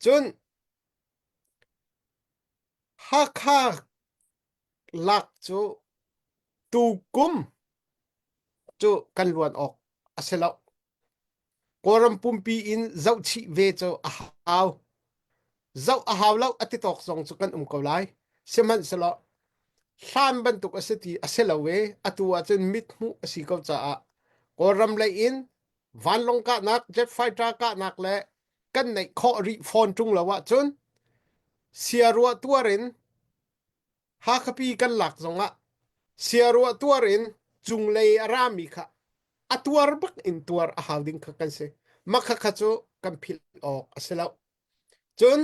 Cun Hakha lak cu tukum cu kan luan awk a si lo. Kawlram pumpi in zohchih ve cu a hau. Zoh a hau lo a ti tawk zong cu kan um ko lai. Sihmanhsehlaw hlan bantuk a si ti a si lo i atu ahcun mithmuh a si ko caah Kawlram lei in vanlawng kahnak, jet fighter kahnak le kan neih khawh rih fawn ṭung lo ahcun siaruah tuar in Hakhapi kan lak zongah siaruah tuar in cunglei a rami kha a tuar bak in tuar a hau ding kha kan si. Makha kha cu kan philh awk a si lo. Cun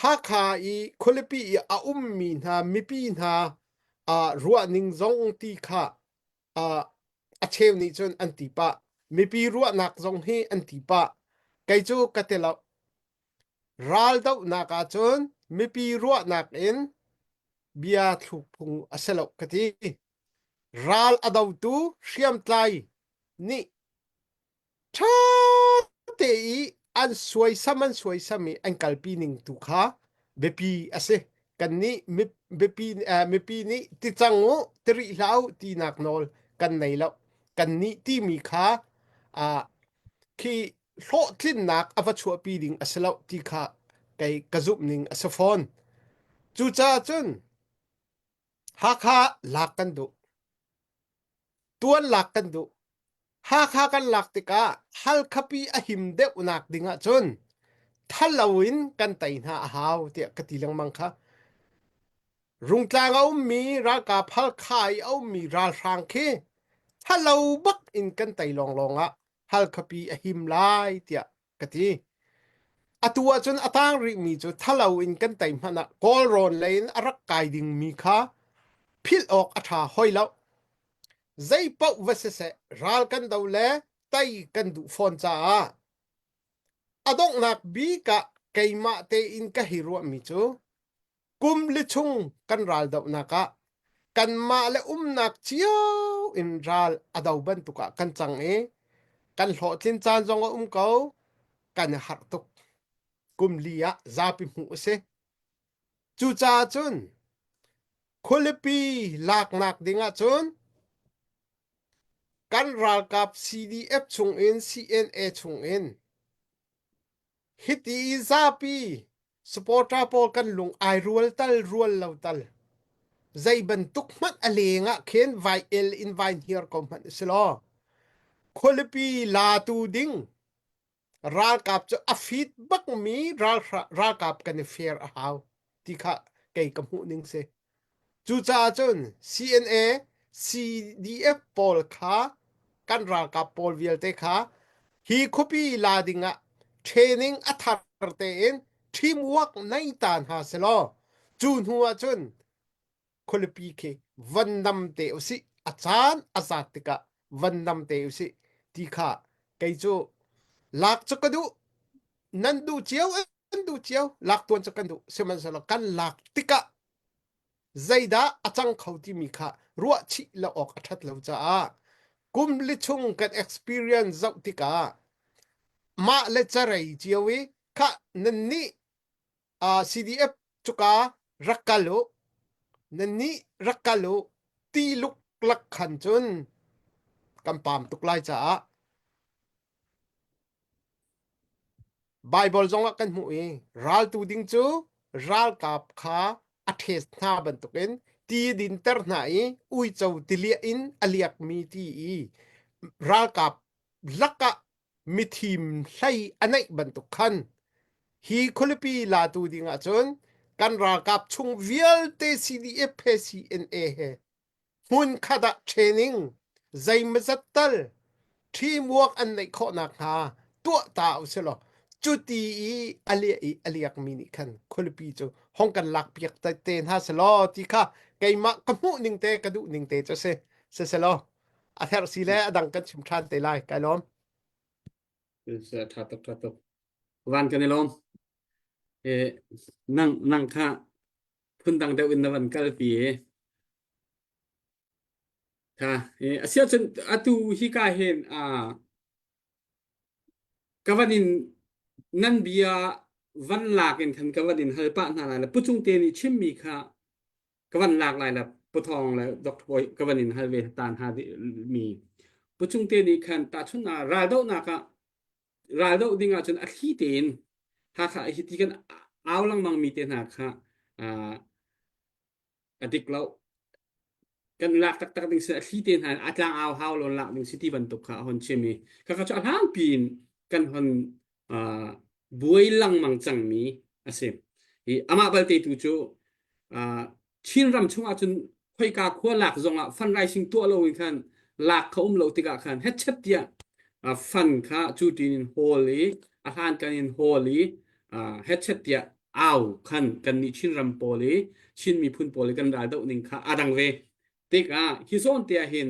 Hakha i khualipi i a ummi hna mipi hna uh, ruahning zong ti kha uh, a cheu nih cun an ti pah. Mipi ruahnak zong hi an ti pah. Kei cu ka ti lo. Raldohnak ahcun mipi ruahnak in bia thluk phung a si lo ka ti. Ral a dotu hriamtlai nih ṭha te i an suaisam an suaisam i an kalpi ning tu kha biapi a si. Kannih mipi, mipi nih ti cang u, ti rih hlah u tinak nawl kan nei lo. Kannih timi kha uh, khi hlawhtlinnak a va chuahpi ding a si lo ti kha kei ka zumh ning a si fawn. Cucaah cun Hakha lak kan duh. Tuan lak kan duh. Hakha kan lak tikah Halkhapi a him deuhnak ding ahcun thalo in kan tei hna a hau tiah ka ti lengmang kha. Rungtlang a ummi ralkap Halkha i a ummi ralhrang khi thalo bak in kan tei lawnglawng ah Halkhapi a him lai tiah ka ti. Atu ahcun a tang rihmi cu thalo in kan tei hmanh ah Kawlrawn lei in a rak kai dingmi kha philh awk a ṭha hoi lo. Zei paoh va siseh ral kan do le tei kan duh fawn caah a donghnak bik ah keimah tein ka hi ruahmi cu kum li chung kan ral dohnak ah kanmah le umnak cio in ral a do bantuk ah kan cang i kan hlawhtlin caan zong a um ko kan i harh tuk kum li ah zapi hmuh a si cucaah cun khualipi laknak ding ah cun kan ralkap CDF chungin CNA chungin Hiti i zapi supporter pawl kan lung ai rual tal rual lo tal zei bantuk hmanh a leng ah khin vai el in vai hniar ko hmanh si law khualipi latu ding ralkap cu a fit bakmi ralkap kan i fair a hau ti kha kei ka hmuh ning si. Cucaah cun CNA, CDF pawl kha kan ralkap pawl vialte kha hi khuapi la dingah training a thar tein teamwork nei ta hna selaw cu hnu ah cun khualipi khi van nam te usih a caan a zat tikah van nam te usih ti kha kei cu lak cu ka duh nan duh cio kan duh cio lak tuan cu kan duh sihmanhsehlaw kan lak tikah zeidah a cang kho timi kha ruah chih lo awk a ṭhat lo caah kum li chung kan experience zoh tikah mah le carei cio i kha nan nih uh, CDF cuka rak kal u nan nih rak kal u ti luklak khan cun kan pam tuk lai caah Baibal zongah kan hmuh i raltu ding cu ralkap kha a ṭhes hna bantukin ti dinter hna i uico tiliah in a liakmi ti i ralkap lakah mithim hlei a neih bantuk khan hi khualipi latu ding ahcun kan ralkap chung vialte CDF he CNA he hmunkhat ah training zeimazat tal teamwork an neih khawh nakhnga tuah ta usilaw cuti i a liah i a liakmi nih khan khualipi cu hong kan lakpiak te te hna selaw ti kha keimah ka hmuh ning te ka duh ning te cu si siselaw a herh si le a dang kan chim ṭhan te lai kai lawm Ṭha tuk ṭha tuk van kan i lawm eh nang nang kha phundang deuh in na van kalpi i Kha asiahcun atu hika hin ka van in nan bia van lak in khan ka van in hal pah hna lai le Pu Cung Te nih chimmi kha ka van lak lai le Pu Thawng le Dr. Bawi ka van in hal ve ta hna mi Pu Cung Te nih khan tahchunhnak raldohnak ah raldoh ding ahcun a thli tein Hakha hi ti kan au lengmang mi te hna kha a dik lo kan lak taktak ding si a thli te hna a tlang au hau lo lak ding si ti bantuk kha a hon chim i khakha cu a hlangpi in kan hon buai lengmang cangmi a si i amah balte tu cu Chin ram chungah cun khoika khua lak zongah fundraising tuah lo in khan lak kha um lo tikah khan hetchet tiah fund kha cu tin in hawl i a hlan kan in hawl i hetchet tiah au khan kan nih Chin ram pawl i Chin miphun pawl i kan ral doh ning kha a dang ve tikah hi zawn te ah hin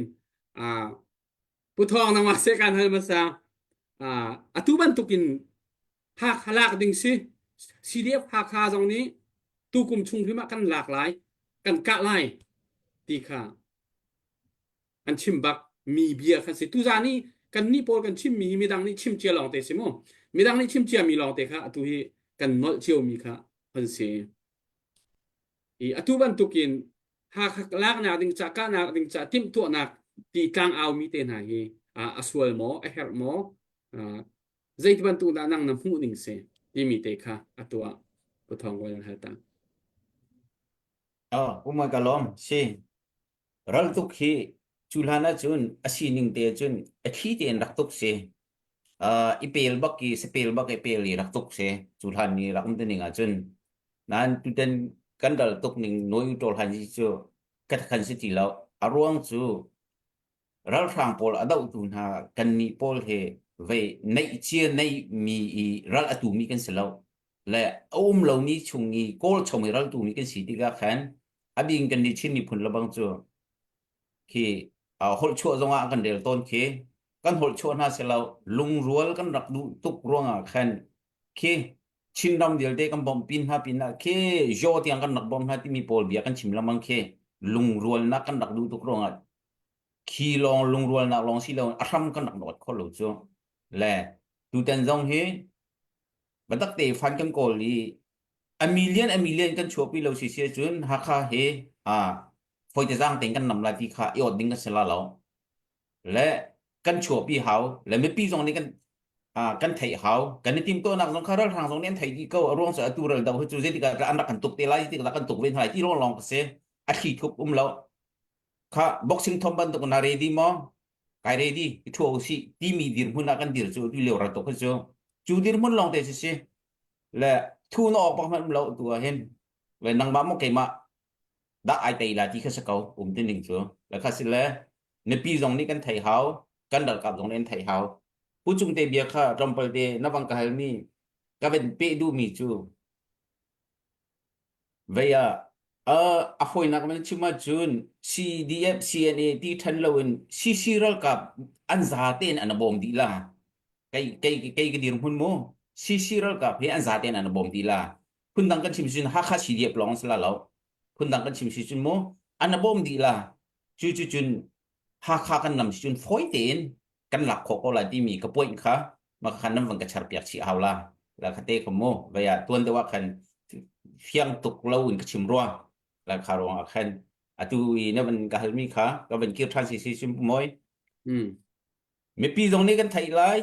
Pu Thawng nangmah seh kan hal hmasa atu bantukin Hakha lak ding si CDF Hakha zong nih tukum chung hrim ah kan lak lai kan kah lai ti kha an chim bak mi bia khan si tuzan i kan nih pawl kan chim mi hi midang nih chim cia lawng te si mu midang nih chim cia mi lawng te kha atu hi kan nolh cio mi kha an si i atu bantukin Hakha laknak ding ca kahnak ding ca timhtuahnak ti tlang au mi te hna hi a sual maw a herh maw? Zei bantuk dah nang na hmuh ning si timi te kha atu ah Pu Thawng Kawi nan hal ta. Oh, umai ka lawm si. Ral tuk hi cu hlan ahcun a sining te cun a thli tein rak tuk si. Uh, i pel bak i sapel bak i pel i rak tuk si. Cu hlan ni rak um te ning ahcun. Nain tutan kan ral tuk ning noi u ṭawl han hi cu ka khan si ti lo. A ruang cu ralhrang pawl a dohtu hna kannih pawl he vei neih cia neihmi i ral a tumi kan si lo le a um lomi chung i kawl chom i ral tumi kan si tikah khan a bing kan nih Chin miphun lebang cu khi holh chuah zongah kan rel tawn khi kan holh chuah hna silo lungrual kan rak duh tuk ruangah khan khi Chinram vialte kan bawmh pin hna pin ah khi zaw tiang kan rak bawmh hna timi pawl bia kan chim lengmang khi lungrualnak kan rak duh tuk ruangah khi lawng lungrualnak lawng si lo a hram kan rak dawt kho lo cu le tutan zong hi biatak te fan kan kawl i a million a million kan chuahpi lo si si cun Hakha hi a foi te zang tein kan nam lai ti kha i ot ding kan si la lo le kan chuahpi hau le mipi zong nih kan kan theih hau kan i timtuahnak zong kha ralhrang zong nih an theih dih ko a ruang cu atu ral do hi cu zeitik ah an rak kan tuk te lai zeitik ah kan tuk ve hna lai ti lawng lawng ka si a thli thup um lo kha boxing thom bantuk na ready maw kai ready i thua usih timi dirhmun ah kan dir cu tu lio ral tuk hi cu cu dirhmun lawng te si si le thu na awk bak hmanh um lo tu ah hin le nangmah maw keimah dah ai tei la ti kha si ko um ti ning cu le kha si le mipi zong nih kan thei hau kan ralkap zong nih an thei hau pu cung te bia kha tlawmpal te na vang ka hal mi ka van pe duh mi cu vei ah a fawinak man chim ahcun CDF CNA ti than lo in CC ralkap an za tein an bawm dih la kei kei kei ka dir hmun mu CC ralkap hi an za tein an bawm dih la phundang kan chim sin Hakha CDF lawng si la lo phundang kan chim si cun mu an bawm dih la cu cu cun Hakha kan nam si cun fawi tein kan lak khawh ko lai timi ka point kha ma khan nan van ka char piak chih hau la la kha te kha mu vaya tuan deuh ah khan fiang tuk lo in ka chim rua la kha ruang ah khan atu i na van ka halmi kha ka van kir than si si sim moi mipi zong nih kan theih lai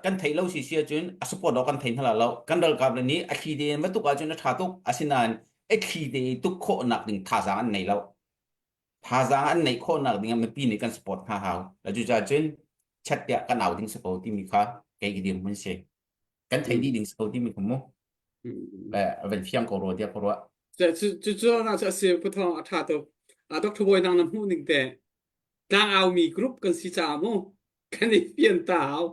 kan theih lo si si ahcun a support awk kan thei hna lo kan ralkap le nih a thli te in va tuk ahcun a tha tuk asinain a thli te tuk khawhnak ding thazaang an nei lo thazaang an neih khawhnak ding ah mipi nih kan support hna hau la cucaah cun chat tiah kan au ding si ko timi kha kei ka dirhmun si kan thei dih ding si ko timi kha mu le van fiang ko rua tiah ka ruah cu cu na cu a si puthong a tha tuk Dr. Bawi nang na hmuh ning te tlang au mi group kan si caah mu kan i fian ta hau.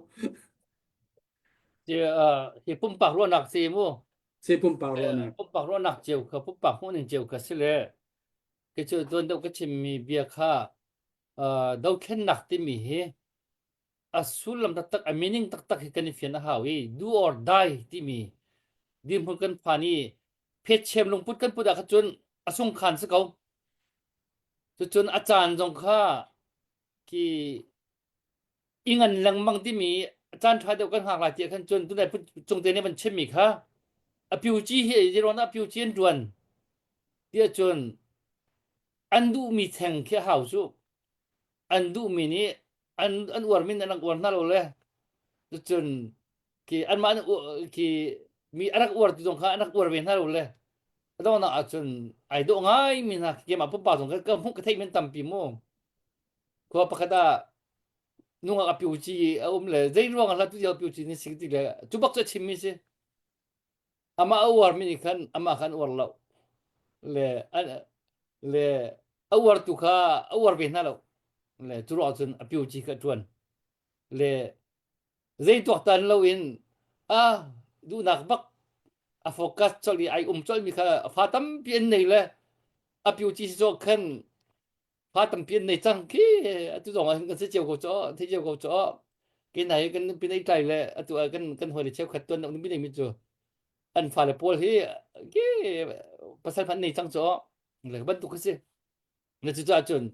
Hi pumpak ruahnak si mu. Si pumpak ruahnak. Pumpak ruahnak cio kha pumpak hmuh ning cio kha si le ke cu tuan deuh ka chimmi bia kha dothlennak timi hi a sullam taktak a meaning taktak hi kan i fian a hau i do or die timi dirhmun kan phan i phetchem lungput kan put ah kha cun a sungkhan si ko cucun a caan zong kha khi i ngan lengmang timi caan ṭha deuh kan hngak lai ti khan cun tunai cungte nih van chimmi kha a piuci hi zeiruang dah a piuci an ṭuan tiah cun an duhmi theng khi a hau cu an duhmi nih an an uarmi nih an rak uar hna lo le cucun khi anmah an khi mi a rak uar tu zong kha an rak uar ve hna lo le a donghnak ahcun ai dawh ngai mi hna keimah pumpak zong ka hmuh ka theih men tampi mu Khua pakhat ah nungak a piuci a um le zei ruang ah tu a piuci ni si ti le cu bak cu a chimmi si. Amah a uarmi nih khan amah khan uar lo. Le le a uartu kha a uar ve hna lo. Le cu ruang cun a piuci kha a ṭuan. Le zei tuaktan lo in a duhnak bak a focus colh i ai um colhmi kha fa tampi an nei le a piuci si cawk khan fa tampi an nei cang khi atu zong ah hin kan si cio ko caw thei cio ko caw ke nai kan nupi nei tlai le atu ah kan kan hawi le cheukhat tuan nupi nei mi cu an fale pawl hi ke pasal hmanh nei cang caw le bantuk khi si na cu caah cun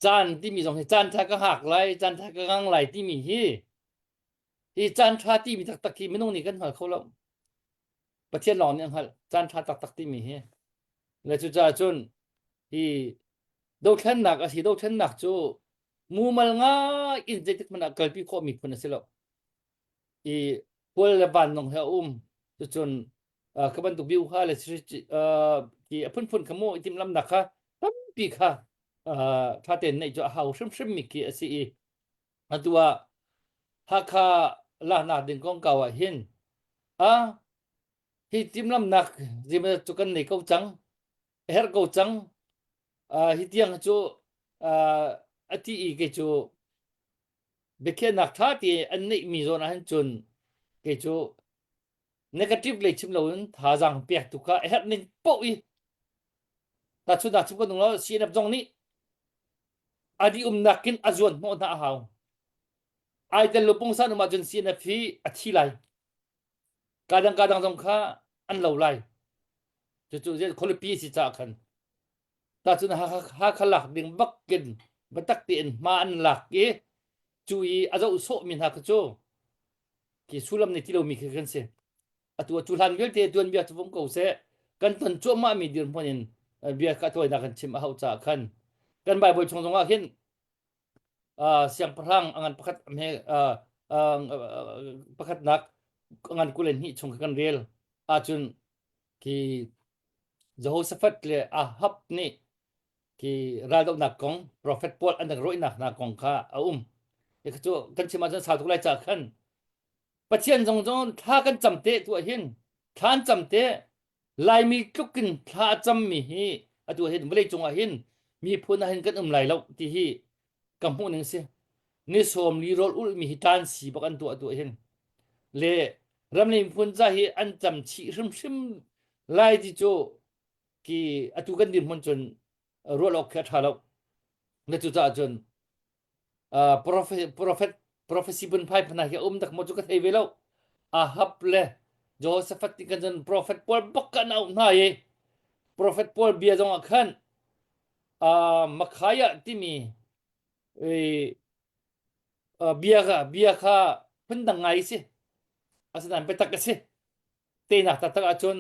caan timi zong hi caan tha ka hak lai caan tha ka ngang lai timi hi hi caan tha timi taktak hi minung nih kan hngal kho lo Pathian lawng nih a hngalh caan ṭha taktak timi hi. Le cucaah cun hi dothlennak a si dothlennak cu mumal ngai in zeitik hmanh ah kalpi khawh mi phun a si lo. i pual le vanlawng he a um. Cucun uh, ka bantuk biu kha le uh, ki a phunphun kha mu i timhlamnak kha tampi kha uh, ṭha tein neih cu a hau hrimhrim mi khi a si i atu ah Hakha laknak ding kongkau ah hin a hi timhlamnak zeimaw cu kan nei ko cang a herh ko cang uh, hi tiang cu uh, a ti i kei cu biakhiahnak ṭha ti an neihmi zawn ah hin cun kei cu negative lei chim loin thazaang pek tu kha a herh ning poh i tahchunhnak chim kan lo CNF zong nih a di umnak in a zuan hnawh hna a hau ai tel lo pungsan um ahcun CNF hi a thi lai kadang kadang zong kha an lo lai cucu khualipi si caah khan tahcun Hakha lak ding bakin biatak tein hma an lak i cu i a zoh sawh mi hna kha cu khi sullam nei ti lomi khi kan si. Atu cu hlan vialte tuanbia cu vung ko seh kan ton cuahmah mi dirhmun in bia ka tawinak kan chim a hauh caah khan kan Bible chung zongah hin siangpahrang a ngan pakhat he pakhatnak ngan 22 chung kan rel ahcun khi Jehoshaphat le Ahab nih khi raldohnak kong profet pawl an rak rawihnak hna kong kha a um. Cu kan chim ahcun sau tuk lai caah khan Pathian zong zong thla kan cam te tu ah hin thla an cam te Laimi tluk in thla a cammi hi atu hin vawlei cung ah hin miphun ah hin kan um lai lo ti hi ka hmuh ning si. Ni sawm li rawl ulhmi hi ṭan si bak an tuah tu ah hin le ramlei miphun ca hi an cam chih hrimhrim lai ti cu ki atu kan dirhmun cun ruah awk khi a ṭha lo. Na cucaah cun uh, prophet prophet prophecy phunphai phana hi a um tak maw cu ka thei ve lo. Ahab le Jehoshaphat ti kan cun prophet pawl bak kan auh hna i prophet pawl bia zong ah khan uh, Makhaya timi uh, bia kha bia kha phundang ngai si asinain biatak a si Teinak taktak ahcun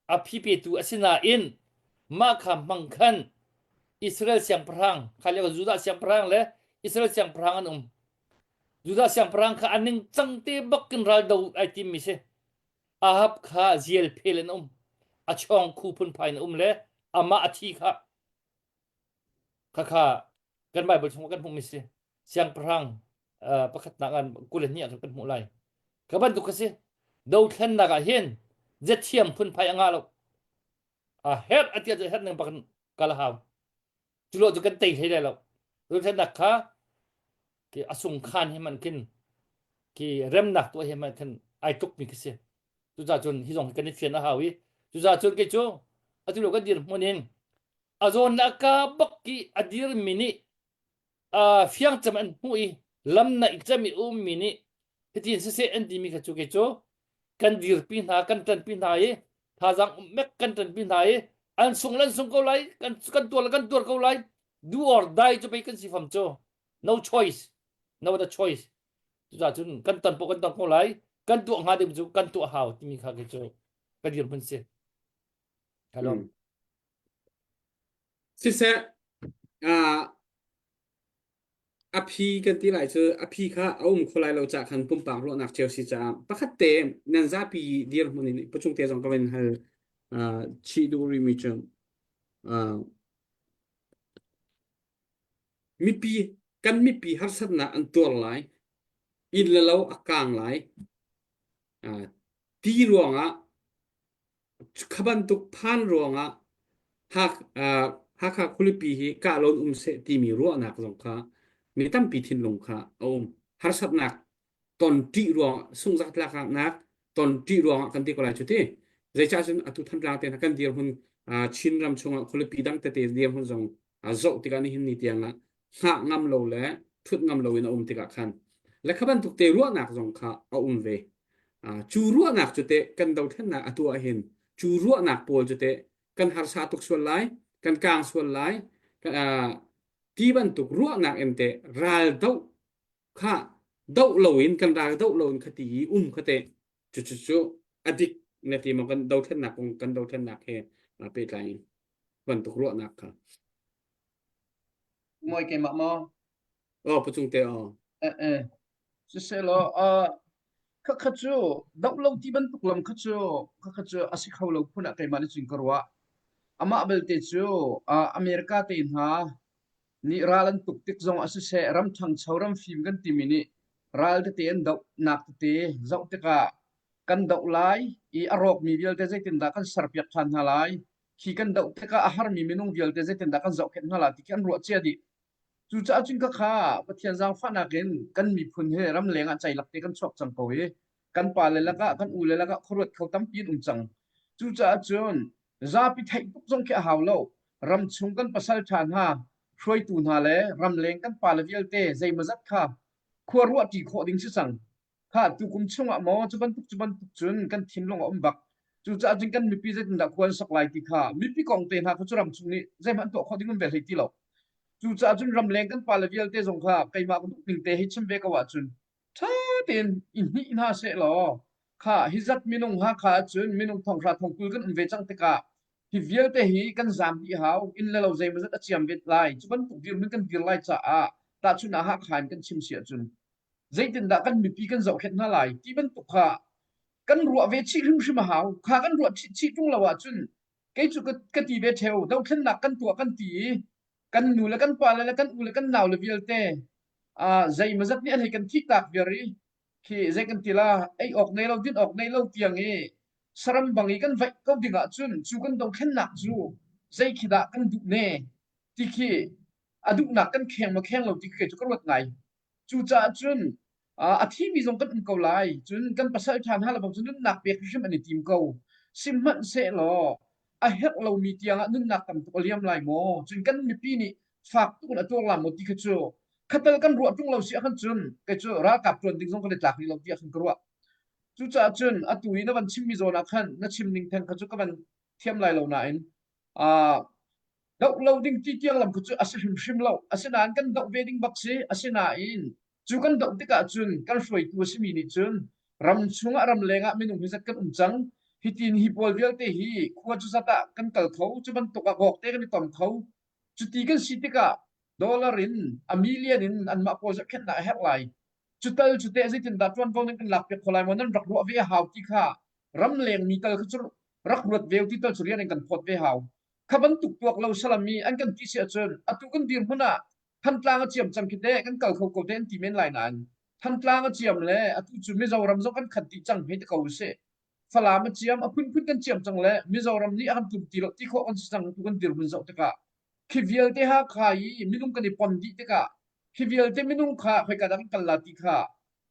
a phi petu a si nain mah kha hmang khan Israel siangpahrang kha lio Judah siangpahrang le Israel siangpahrang an um. Judah siangpahrang kha a ningcang te bak in raldo ai timmi si. Ahab kha zial phel in um. A chawng khu phunphai in um le amah a thi kha khakha kan Bible chungah kan hmuhmi si. Siangpahrang uh, pakhatnak an 22 ah kan hmuh lai. Ka bantuk ka si. Dothlennak ah hin zathiam phunphai a ngah lo. A herh a tia herh ning bak kal a hau. Culo cu kan tei hlei lai lo. Dothlennak kha ki a sung khan hi man khin ki remnak tuah hi man khin ai tluk mi khi si. Cucaah cun hi zong hi kan i fian a hau i cucaah cun kei cu atu lo kan dir hmun in a zawn le a ka bak ki a dir mi nih uh, fiang cem an hmuh i lam naih cem i ummi nih hitin siseh an timi kha cu kei cu kan dirpi hna kan ṭanpi hna i thazaang mek kan ṭanpi hna i an sung le an sung ko lai kan kan tuar le kan tuar ko lai do or die cu pei kan si fam cu no choice no other choice cucaah cun kan ton poh kan ton ko lai kan tuah hnga ding cu kan tuah hau timi kha kei cu ka dirhmun si hello mm. Siseh, uh, a phi kan ti lai cu a phi kha a um kho lai lo caah khan pumpak ruahnak cio si caah pakhat te nan zapi dirhmun in pachung te zong ka van hal uh, chih duh rihmi cu uh, mipi kan mipi harsatnak an tuar lai inn le lo a kaang lai uh, ti ruangah Kha bantuk phan ruangah Hakha khualipi hi kah loin um seh timi ruahnak zong kha mi tampi thinlung kha a um. Harsatnak ton ṭih ruang sunghzatlaknak ton ṭih ruangah kan ti ko lai cu ti. Zeicah cun atu Thantlang te hna kan dirhmun Chinram chungah khualipi dang tete dirhmun zong zoh tikah nihin ni tiangah hngah ngam lo le ṭhut ngam loin a um tikah khan le kha bantuk te ruahnak zong kha a um ve. Cu ruahnak cu teh kan dothlennak a tuah hin cu ruahnak pawl cu teh kan harsa tuk sual lai, kan kaang sual lai, ti bantuk ruahnak in teh ral doh kha doh loin kan ral doh loin kha ti i um kha teh cucu cu a dik na ti maw kan dothlennak kong kan dothlennak he pehtlai in bantuk ruahnak kha. Mawi keimah maw? Oh, pacung te oh. Eh eh. Siselaw, uh, Khakha cu doh lo ti bantuk lam kha cu khakha cu a si kho lo phun ah keimah nih cun ka ruah. Amah belte cu uh, America te hna nih ral an tuk tik zong ah siseh ram ṭhangcho ram fim kan timi nih ral tete an dohnak tete zoh tikah kan doh lai i a rawkmi vialte zeitindah kan serpiak ṭhan hna lai khi kan doh tikah a harmi minung vialte zeitindah kan zohkhenh hna lai ti khi an ruah cia dih. Cucaah cun khakha Pathian zaangfahnak in kan miphun hi ramleng ah ceilak te kan chuak cang ko i kan pale lakah kan ule lakah khuaruat kho tampi an um cang. Cucaah cun zapi theih tuk zong khi a hau lo. Ramchung kan pasal ṭha hna, hruaitu hna le ramleng kan pale vialte zeimawzat kha khua ruahṭi khawh ding si cang. Khah tukum chungah maw cu bantuk cu bantuk cun kan thinlung a um bak. Cucaah cun kan mipi zeitindah khua an sak lai ti kha mipi kong te hna kha cu ramchung nih zeihmanh tuah khawh ding um ve hlei ti lo. Cucaah cun ramleng kan pale vialte zong kha keimah ka duh ning te hi chim ve ko ahcun ṭha tein i hnih hna seh law kha hi zat minung Hakha ahcun minung thonghra thongkul kan um ve cang tikah hi vialte hi kan zaam dih hau inn le lo zeimawzat a ciam vet lai cu bantuk dirhmun kan dir lai caah tahchun ah Hakha in kan chim si ahcun zeitindah kan mipi kan zohkhenh hna lai ti bantuk kha kan ruah ve chih hrimhrim a hau kha kan ruah chih ṭung lo ahcun kei cu ka ti ve ṭheo dothlennak kan tuah kan ti i kan nu le kan pa le kan u le kan nau le vialte zeimawzat nih an hei kan thih tak viar i khi zei kan ti la ei awk nei lo din awk nei lo tiang i saram bang i kan vaih ko ding ahcun cu kan dothlennak cu zei khi dah kan duh ne ti khi a duhnak kan kheng ma kheng lo ti khi kei cu ka ruat ngai Cucaah cun a thimi zong kan um ko lai. Cun kan pasal ṭha hna lebang cu nunnak pek hrim an i tim ko. Sihmanhsehlaw a herh lomi tiangah nunnak tam tuk a liam lai maw? Cun kan mipi nih fak tuk in a tuar la maw ti kha cu khatal kan ruah ṭung lo si ahkhan cun kei cu ralkap ṭuan ding zong kan i tlak rih lo ti ahkhan ka ruah. Cucaah cun atu i na van chimmi zawn ah khan na chim ning theng kha cu ka van thiam lai lo nain doh lo ding ti tiang lam cu a si hrimhrim lo. Asinain kan doh ve ding bak si. Asinain cu kan doh tikah cun kan hruaitu a simi nih cun ram chungah ram lengah minung hi zat kan um cang. Hitin hi pawl vialte hi khua cu zat ah kan kal kho. Cu bantuk ah gawk te kan i tom kho. Cuti kan si tikah dollar in a million in anmah pawl zohkhenhnak a herh lai. Cu tal cu teh zeitindah ṭuanvo nan kan lakpiak kho lai maw nan rak ruah ve a hau ti kha ramleng mi tal kha cu rak ruat ve ti tal cu rian in kan phawt ve hau. Kha bantuk tuak lo salam i an kan ti si ahcun atu kan dirhmun ah Thantlang a ciam cang khi teh kan kal kho ko te an ti men lai nain Thantlang a ciam le atu cu Mizoram zong kan khat dih cang hei ti ko usih. Falam a ciam a phunphun kan ciam cang le Mizoram nih a kan tlum ti lo ti khawh kan si cang tu kan dirhmun zoh tikah khi vialte Hakha i minung kan i pon dih tikah khi vialte minung kha khoika dah kan kal la ti kha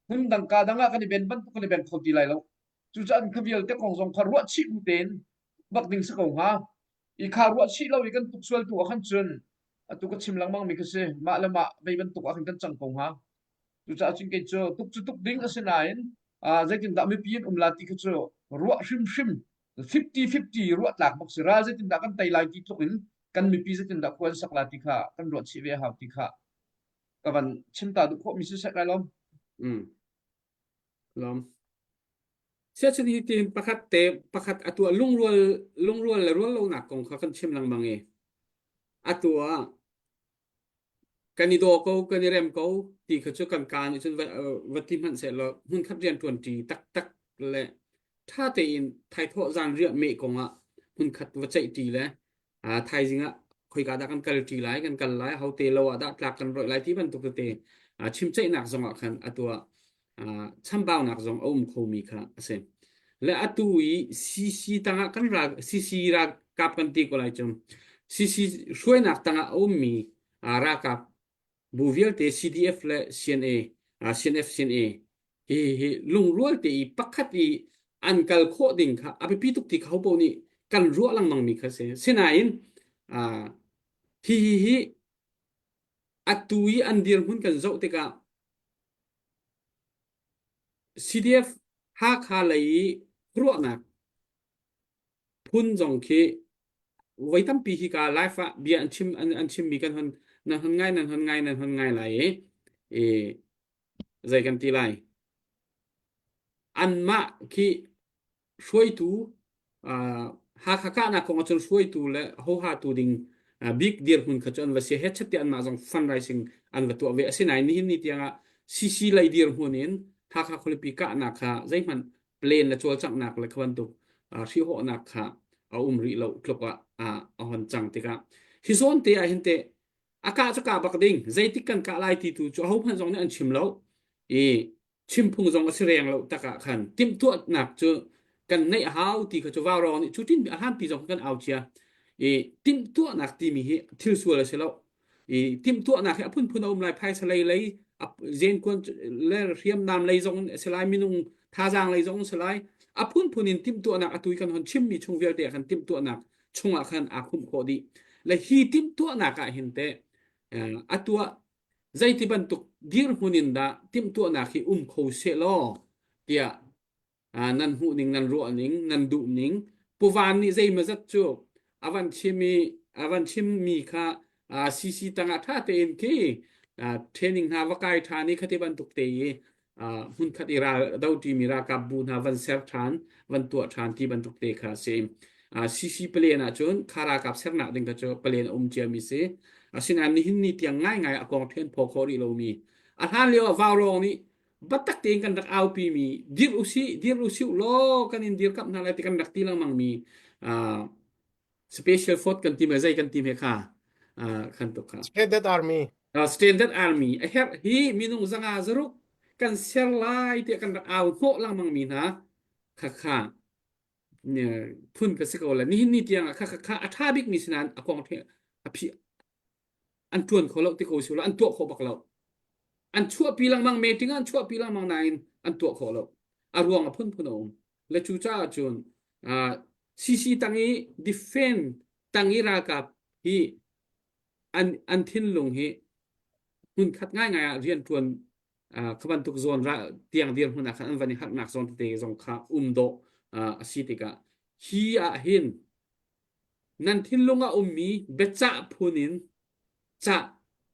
hmun dang ka dang ah kan i ben bantuk kan i ben kho ti lai lo. Cucaah kha vialte kong zong kha ruah chih bu tein bak ding si ko hnga. I kha ruah chih lo i kan tuk sual tu ah khan cun atu ka chim lengmang mi kha si mah le mah vei bantuk ah khan kan cang ko hnga. Cucaah cun kei cu tuk cu tuk ding a si nain zeitindah mipi in um la ti kha cu ruah hrimhrim 50-50 ruah tlak bak si ral zeitindah kan tei lai ti tluk in kan mipi zeitindah khua an sak la ti kha kan ruah chih ve hau ti kha ka van chim ta duh khawh mi si sek lai lom. Mm. Lom. Siacun hi tin pakhat te pakhat atu ah lungrual lungrual le rual lonak kong kha kan chim lengmang i atu ah kan i daw ko kan i rem ko ti kha cu kan ka nih cun va, va ti hmanh seh law hmunkhat rian ṭuan ṭi taktak le ṭha tein thaithawh zan riah meh kong ah hmunkhat va ceih ṭi le thaizing ah khoika dah kan kal ṭi lai kan kal lai hote lo ah dah tlak kan roih lai ti bantuk tete chimceihnak zong ah khan atu ah chambaunak zong a um khomi kha a si le atu i CC tangah kan ra CC ralkap kan ti ko lai cu CC hruainak tangah a ummi ralkap bu vialte CDF le CNA CNF CNA hi hi lungrual te i pakhat i an kal khawh ding kha a biapi tuk ti kha hopo nih kan ruah lengmang mi kha si sinain hi hi hi atu i an dirhmun kan zoh tikah CDF Hakha lei i ruahnak phun zong khi voi tampi hi ka live ah bia an chim an, an chimmi kan hon nan hon ngai nan hon ngai nan hon ngai lai i e zei kan ti lai anmah khi hruaitu uh, Hakha kahnak kong ahcun hruaitu le hohatu ding uh, bik dirhmun kha cu an va si hetchat ti anmah zong fundraising an va tuah ve asinain nihin ni tiangah CC lei dirhmun in Hakha khualipi kahnak kha zeihmanh plan le cawlcanghnak le kha bantuk hrihhawhnak kha a um rih lo tluk ah a hon cang tikah hi zawn te ah hin teh a kah cu kah bak ding zeitik kan kah lai ti tu cu ahohmanh zong nih an chim lo i chimphung zong a si reng lo tak ah khan timhtuahnak cu kan neih a hau ti kha cu vaurawng nih cu tin a hlanpi zong kan au cia i timhtuahnak timi hi thil sual a si lo i timhtuahnak hi a phunphun a um lai phaisa lei lei zenkuan le hriamnam lei zong a si lai minung thazaang lei zong a si lai a phunphun in timhtuahnak atu i kan hon chimmi chung vialte ah khan timhtuahnak chungah khan aa khumh khawh dih le hi timhtuahnak ah hin teh a tuah zeiti bantuk dirhmun in dah timhtuahnak hi um kho seh law tiah nan hmuhning nan ruahning nan duhning puvan nih zeimawzat cu a van chim i a van chimmi kha CC tangah ṭha tein khi training hna va kai ṭhan i khati bantuk te i hmunkhat i ral doṭimi ralkap bu hna van ser ṭhan van tuah ṭhan ti bantuk te kha a si. CC palen ahcun kha ralkap sernak ding kha cu palen a um ciami si. Asinain nihin ni tiang ngaingai a kong ṭhen phaw khawh rih lomi a hlan lio ah Vaurawng nih biatak tein kan rak aupi mi dir usih dir usih law kan in dirkamh hna lai ti kan rak ti lengmang mi special force kan ti me zei kan ti me kha khan tuk kha Standard Army Standard Army a herh hi minung zanga zaruk kan ser lai tiah kan rak au hnawh lengmang mi hna kha kha phun ka si ko la nihin ni tiang ah kha kha kha a tha bik mi sinan a kong the a phi an tuan kho lo ti ko si lo an tuah khawh bak lo an chuahpi lengmang meeting an chuahpi lengmang nain an tuah khawh lo a ruang a phunphun a um le cu caah cun CC tang i defend tang i ralkap hi an an thinlung hi hmunkhat ngaingai ah rianṭuan kha bantuk zawn ra tiang dirhmun ah khan an van i harnak zawn tete zong kha um dawh a si tikah hi ah hin Nan thinlung ah ummi biacah phun in cah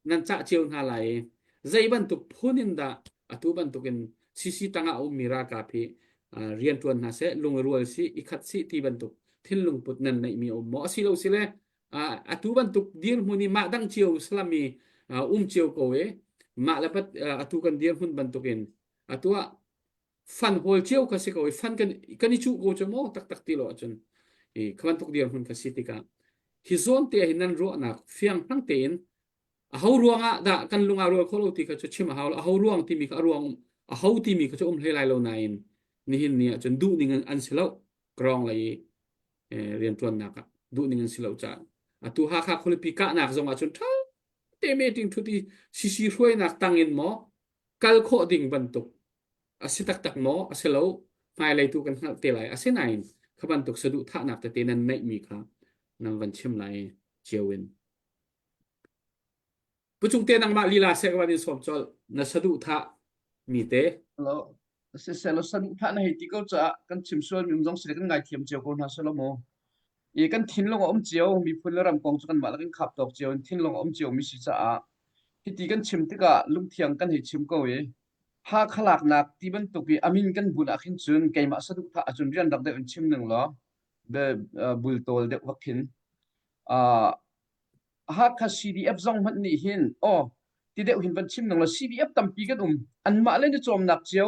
nan cah cio hna lai i zei bantuk phun in dah atu bantukin CC tangah a ummi ralkap hi rianṭuan hna seh, lungrual sih, i khat sih ti bantuk thinlung put nan neihmi a um maw? Asilo sile atu bantuk dirhmun i mah dang cio salam i um cio ko i mah le pat atu kan dirhmun bantukin atu ah fan hawl cio kha si ko i fan kan kan i cuh ko cu maw taktak ti lo ahcun i kha bantuk dirhmun kha si tikah hi zawn te hin nan ruahnak fiang hang tein a ho ruangah dah kan lung aa rual kho lo ti kha cu chim a hau lo a ho ruang timi kha a ruang a ho timi kha cu um hlei lai lo nain nihin ni ahcun duh ning an si lo krong lei i rianṭuannak ah duh ning an si lo caah atu Hakha khualipi kahnak zong ahcun ṭha te meeting ṭhut i sisi hruainak tang in maw kal khawh ding bantuk a si taktak maw? A si lo. Hmailei tu kan hngalh te lai. Asinain kha bantuk saduhthahnak tete nan neihmi kha nan van chim lai cio in. Pu Cung te nangmah lila seh ka van in sawm colh. Na saduhthah mi te. Hello. Siselaw saduhthah na hei ti ko caah kan chim sual mi um zong si kan ngaithiam cio ko hna selaw mu. I kan thinlung a um cio miphun le ram kong cu kanmah le kan khap tawk cio in thinlung a um cio mi si caah hiti kan chim tikah lungthiang kan hei chim ko i Hakha laknak ti bantuk i a min kan bunh ah khin cun keimah saduhthah ahcun rian rak deuh in chim ning law bultawl deuh vak khin uh, Hakha CDF zong hmanh nih hin aw ti deuh hin van chim ning law CDF tampi kan um anmah le ni cawmnak cio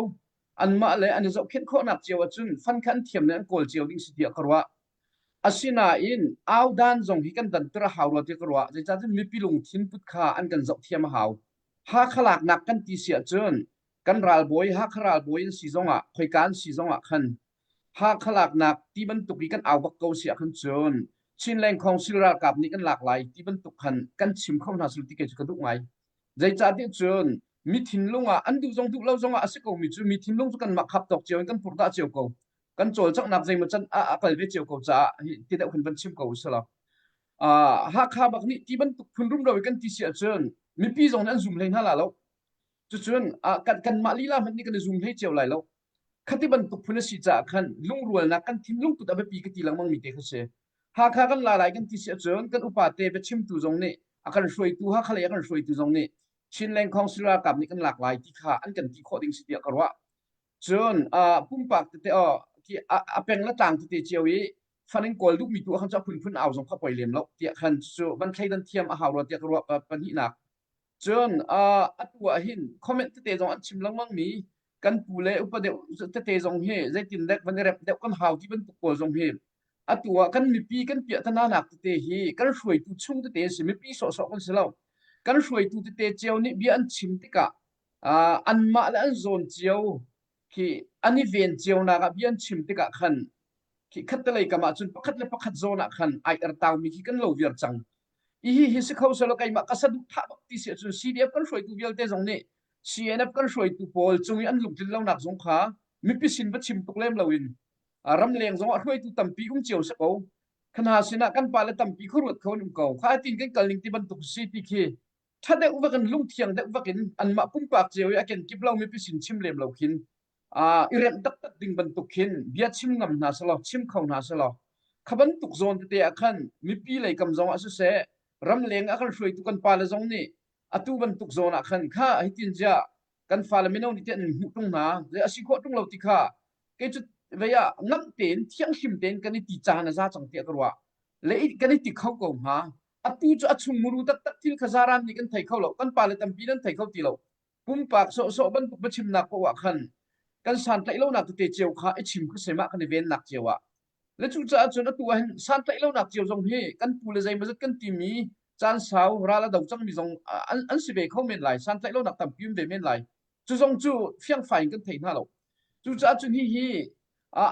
anmah le an i zohkhenh khawhnak cio ahcun fan kha an thiam le an kawl cio ding si tiah ka ruah asinain audan zong hi kan danter a hau rua tiah ka ruah zeicahtiah mipi lungthin put kha an kan zoh thiam a hau Hakha laknak kan ti si ahcun kan ralbawi Hakha ralbawi an si zongah khoika an si zongah khan Hakha laknak ti bantuk i kan au bak ko si ahkhan cun Chinland Council ralkap nih kan lak lai ti bantuk khan kan chim kho hna sul ti kei cu ka duh ngai. Zeicahtiah cun mi thinlung ah an duh zong duh lo zongah a si komi cu mi thinlung cu kanmah khap tawk cio in kan purdah cio ko. Kan cawlcanghnak zeimaw can ah a kal ve cio ko caah hi ti deuh khin van chim ko usih law. Hakha bak nih ti bantuk phun rumro i kan ti si ahcun mipi zong nih an zum hlei hna la lo. Cucun kan kanmah lila hmanh nih kan i zum hlei cio lai lo. Khati bantuk phun a si caah khan lungrualnak kan thinlung put a biapi ka ti lengmang mi te kha si. Hakha kan la lai kan ti si ahcun kan upa te biachimtu zong nih a kan hruaitu Hakha lei a kan hruaitu zong nih Chinland Council ralkap nih kan lak lai ti kha an kan ti khawh ding si tiah ka ruah. Cun pumpak tete aw khi a peng le tlang tete cio i fan in kawl duhmi tu ah khan cu a phunphun au zong kha poi lem lo tiah khan cu van thleidan thiam a hau rua tiah ka ruah pahnihnak. Cun atu ah hin comment tete zong an chim lengmang mi. Kan pu le upa deuh tete zong hi zeitin dek van i remh deuh kan hau ti bantuk pawl zong hi atu ah kan mipi kan piahtana nak tete hi kan hruaitu chung tete an si. Mipi sawhsawh kan si lo. Kan hruaitu tete cio nih bia an chim tikah uh, anmah le an zawn cio khi an i ven cio nak ah bia an chim tikah khan khi khattelei kam ah cun pakhat le pakhat zawn ah khan ai ertaumi khi kan lo viar cang. Hi hi si kho selaw keimah ka saduhthah bak ti si ahcun CDF kan hruaitu vialte zong nih CNF kan hruaitu pawl cung i an lungtlin lonak zong kha mipi sin va chim tuk lem loin ramleng zong ah hruaitu tampi um cio si ko. Khana sinah kan pale tampi khuaruat kho an um ko. Kha tin kan kal ning ti bantuk si ti khi ṭha deuh vak in lungthiang deuh vak in anmah pumpak cio i a kenkip lo mipi sin chim lem lo khin i remh taktak ding bantuk khin bia chim ngam hna selaw chim kho hna selaw kha bantuk zawn tete ah khan mipi lei kam zong ah siseh ramleng a kan hruaitu kan pale zong nih atu bantuk zawn ah khan kha hitin zia kan fale mino nih tiah an hmuh tung hna zei a si khawh tung lo ti kha kei cu vei ah ngamh tein thianghlim tein kan i ti caan a za cang tiah ka ruah le kan i ti kho ko hnga atu cu a chung muru taktak thil kha zaran nih kan thei kho lo kan pale tampi nan thei kho ti lo pumpak sawhsawh bantuk biachimnak paoh ah khan kan santlaih lonak tete cio kha i chim kha semah kan i vennak cio ah le cucaah cun atu ah hin santlaih lonak cio zong hi kan pu le zeimawzat kan timi caan sau ral a do cangmi zong an, an si ve kho men lai santlaih lonak tampi um ve men lai cu zong cu fiangfai in kan thei hna lo cucaah cun hi hi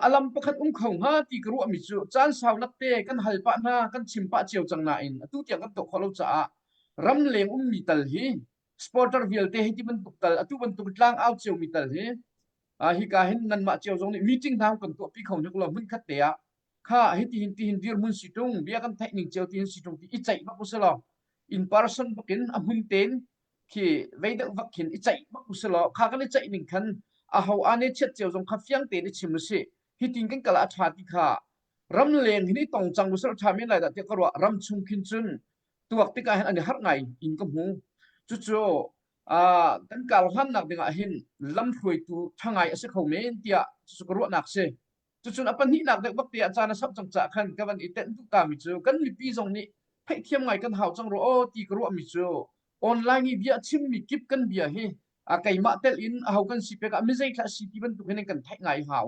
a lam pakhat um kho hnga ti ka ruahmi cu caan sau lakte kan hal pah hna kan chim pah cio cang nain atu tiang kan tuah khawh lo caah ramleng ummi tal hi supporter vialte hi ti bantuk tal atu bantuk tlang au cio mi tal hi hika hin nanmah cio zong nih meeting hna kan tuah pi kho hnik lo hmun khat te ah kha hi ti hin ti hin dirhmun si tung bia kan theih ning cio ti hin si tung ti i ceih bak uselaw in person bakin a hmun ten khi vei deuh vak khin i ceih bak uselaw kha kan i ceih ning khan a ho ane chiat cio zong kha fiang tein i chim usih hi tin kan kal a tha ti kha ram leng hin i tong cang usel tha men lai dah tiah ka ruah ram chung khin cun tuak tikah hin an i harh ngai in ka hmu. Cucu uh, kan kar hlannak dingah hin lamhruaitu ṭha ngai a si kho men tiah cucu ka ruahnak si. Cucun a pahnihnak deuh bak te ah caan a sap cang caah khan ka van i tenh duh ta mi cu kan mipi zong nih theihthiam ngai kan hau cang rua aw ti ka ruahmi cu online i bia chimmi kip kan bia hi a keimah tel in aho kan si pek ah mi zei thla si ti bantuk hin kan theih ngai hau.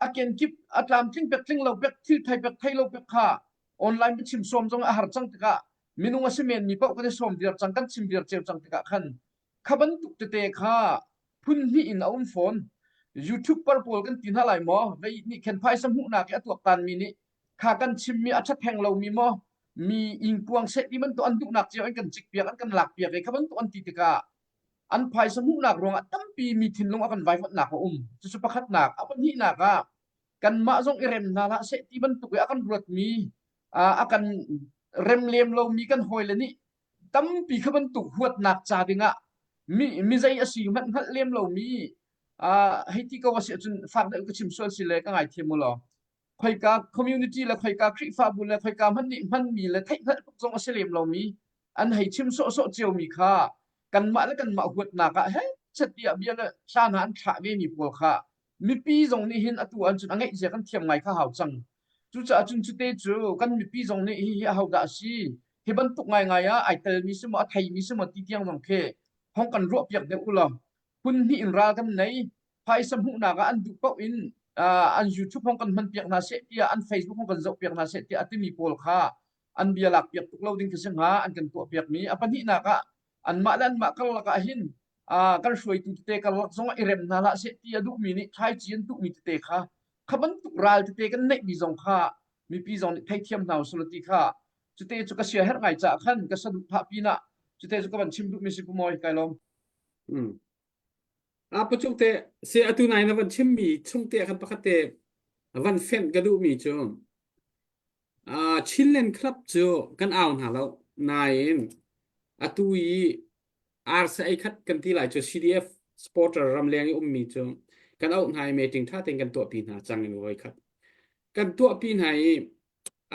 A kenkip a tlamtling pek tling lo pek thil thei pek thei lo pek kha online biachim sawm zong a har cang tikah minung a si men mi paoh kan i sawm viar cang kan chim viar ceu cang tikah khan kha bantuk tete kha phun hnih in a um fawn YouTuber pawl kan ti hna lai maw vei nih khen phaisa hmuhnak i a tuaktan mi nih kha kan chim mi a ṭhatheng lo mi maw mi ingpuang seh ti bantuk an duhnak cio an kan cik piak an kan lak piak i kha bantuk an ti tikah an phaisa hmuhnak ruangah tampi mi thinlung a kan vaivuanhnak a um cucu pakhatnak a pahnihnak ah kanmah zong i rem hna hlah seh ti bantuk i a kan ruatmi a kan rem lem lomi kan hawile nih tampi kha bantuk huatnak ca dingah mi mi zei a si hmanh hngalh lem lomi hei ti ko a si ahcun fak deuh ka chim sual si le ka ngaithiam u law khoika community le khoika Khrihfabu le khoika hmanh nih hmanmi le theih hngalh tuk zong a si lem lomi an hei chim sawhsawh ciomi kha kanmah le kanmah huatnak ah hei chet tiah bia le hla hna an thlah ve mi pawl kha mipi zong nih hin atu an cun a ngeih zia kan thiam ngai kha hau cang. Cucaah cun cute cu kan mipi zong nih hihi ahodah a si hi bantuk ngaingai ah ai telmi si maw a theimi si maw ti tiang zong khi hong kan ruah piak deuh u law phun hnih in ral kan nei phaisa hmuhnak ah an duh paoh in an YouTube hong kan hman piak hna seh tiah an Facebook hong kan zoh piak hna seh tiah a timi pawl kha an bia lak piak tuk lo ding khi si hnga an kan tuah piak mi a pahnihnak ah anmah le anmah karlak ah hin kan hruaitu tete karlak zong ah i rem hna hlah seh ti a duhmi nih thlaici an tuhmi tete kha kha bantuk ral tete kan neihmi zong kha mipi zong nih theithiam hna usulaw ti kha cute cu ka sia herh ngai caah khan ka saduhthah pinah cute cu ka van chim duhmi si pu Mawi kai lawm. Hmm. A pachung te se atu nai na van chimmi chung te khan pakhat te van fenh ka duhmi cu Uh, Chinland Club cu kan au hna lo nain atu i arsa ei khat kan ti lai cu CDF supporter ramleng i ummi cu kan auh hna i meeting ṭha tein kan tuahpi hna cang in voi khat kan tuahpi hna i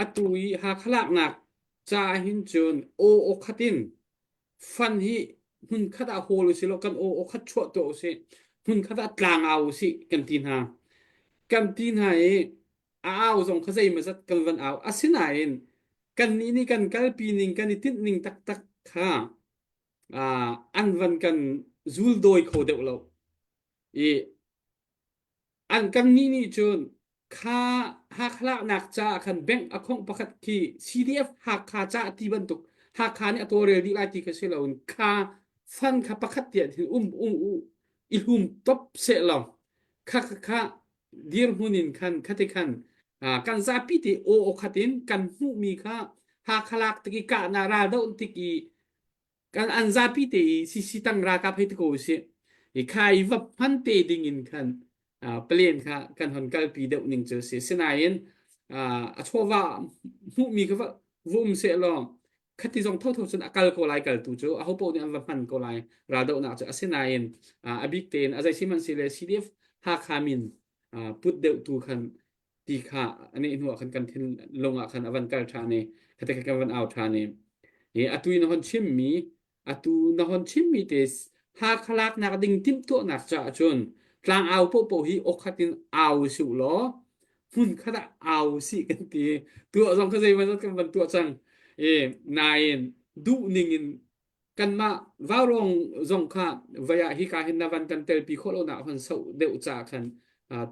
atu i Hakha laknak ca hin cun aw aw khat in fan hi hmun khat ah hawl usih law kan aw aw khat chuah tuah usih hmun khat ah tlang au usih kan ti hna kan ti hna i a au zong kha zeimawzat kan van au asinain kannih nih kan kalpi ning kan i tinh ning taktak kha an van kan zul dawi kho deuh lo i. An kan nih nih cun kha Hakha laknak caah khan bank account pakhat khi CDF Hakha ca ti bantuk Hakha nih a tawlrel dih lai ti kha si loin kha fund kha pakhat tiah hin um um u i hlum top seh law kha kha kha dirhmun in khan khati khan kan zapi te aw aw khat in kan hmuhmi kha Hakha lak tik i kahnak ral doh tik i kan an zapi te i CC tang ralkap hei ti ko usih i kha i va hman te ding in khan plane kha kan hon kalpi deuh ning cu si sinain a chawva hmuhmi kha va um seh law khati zong thotho cun a kal ko lai kal tu cu a ho paoh nih an va hman ko lai raldohnak cu asinain a bik tein a zei sihmanhsehlaw CDF Hakha min put deuh tu khan ti kha ani hnu ah khan kan thinlung ah khan a van kal ṭhan i khate kha kan van au ṭhan i i atu in na hon chimmi atu na hon chimmi te Hakha laknak ding timhtuahnak caah cun tlangau paohpaoh hi awkhat in au si u law hmun khat ah au si kan ti tuah zong kha zeimaw kan van tuah cang i nain duh ning in kanmah vaurawng zong kha vai ah hika hin na van kan telpi khawh lonak hon soh deuh ca khan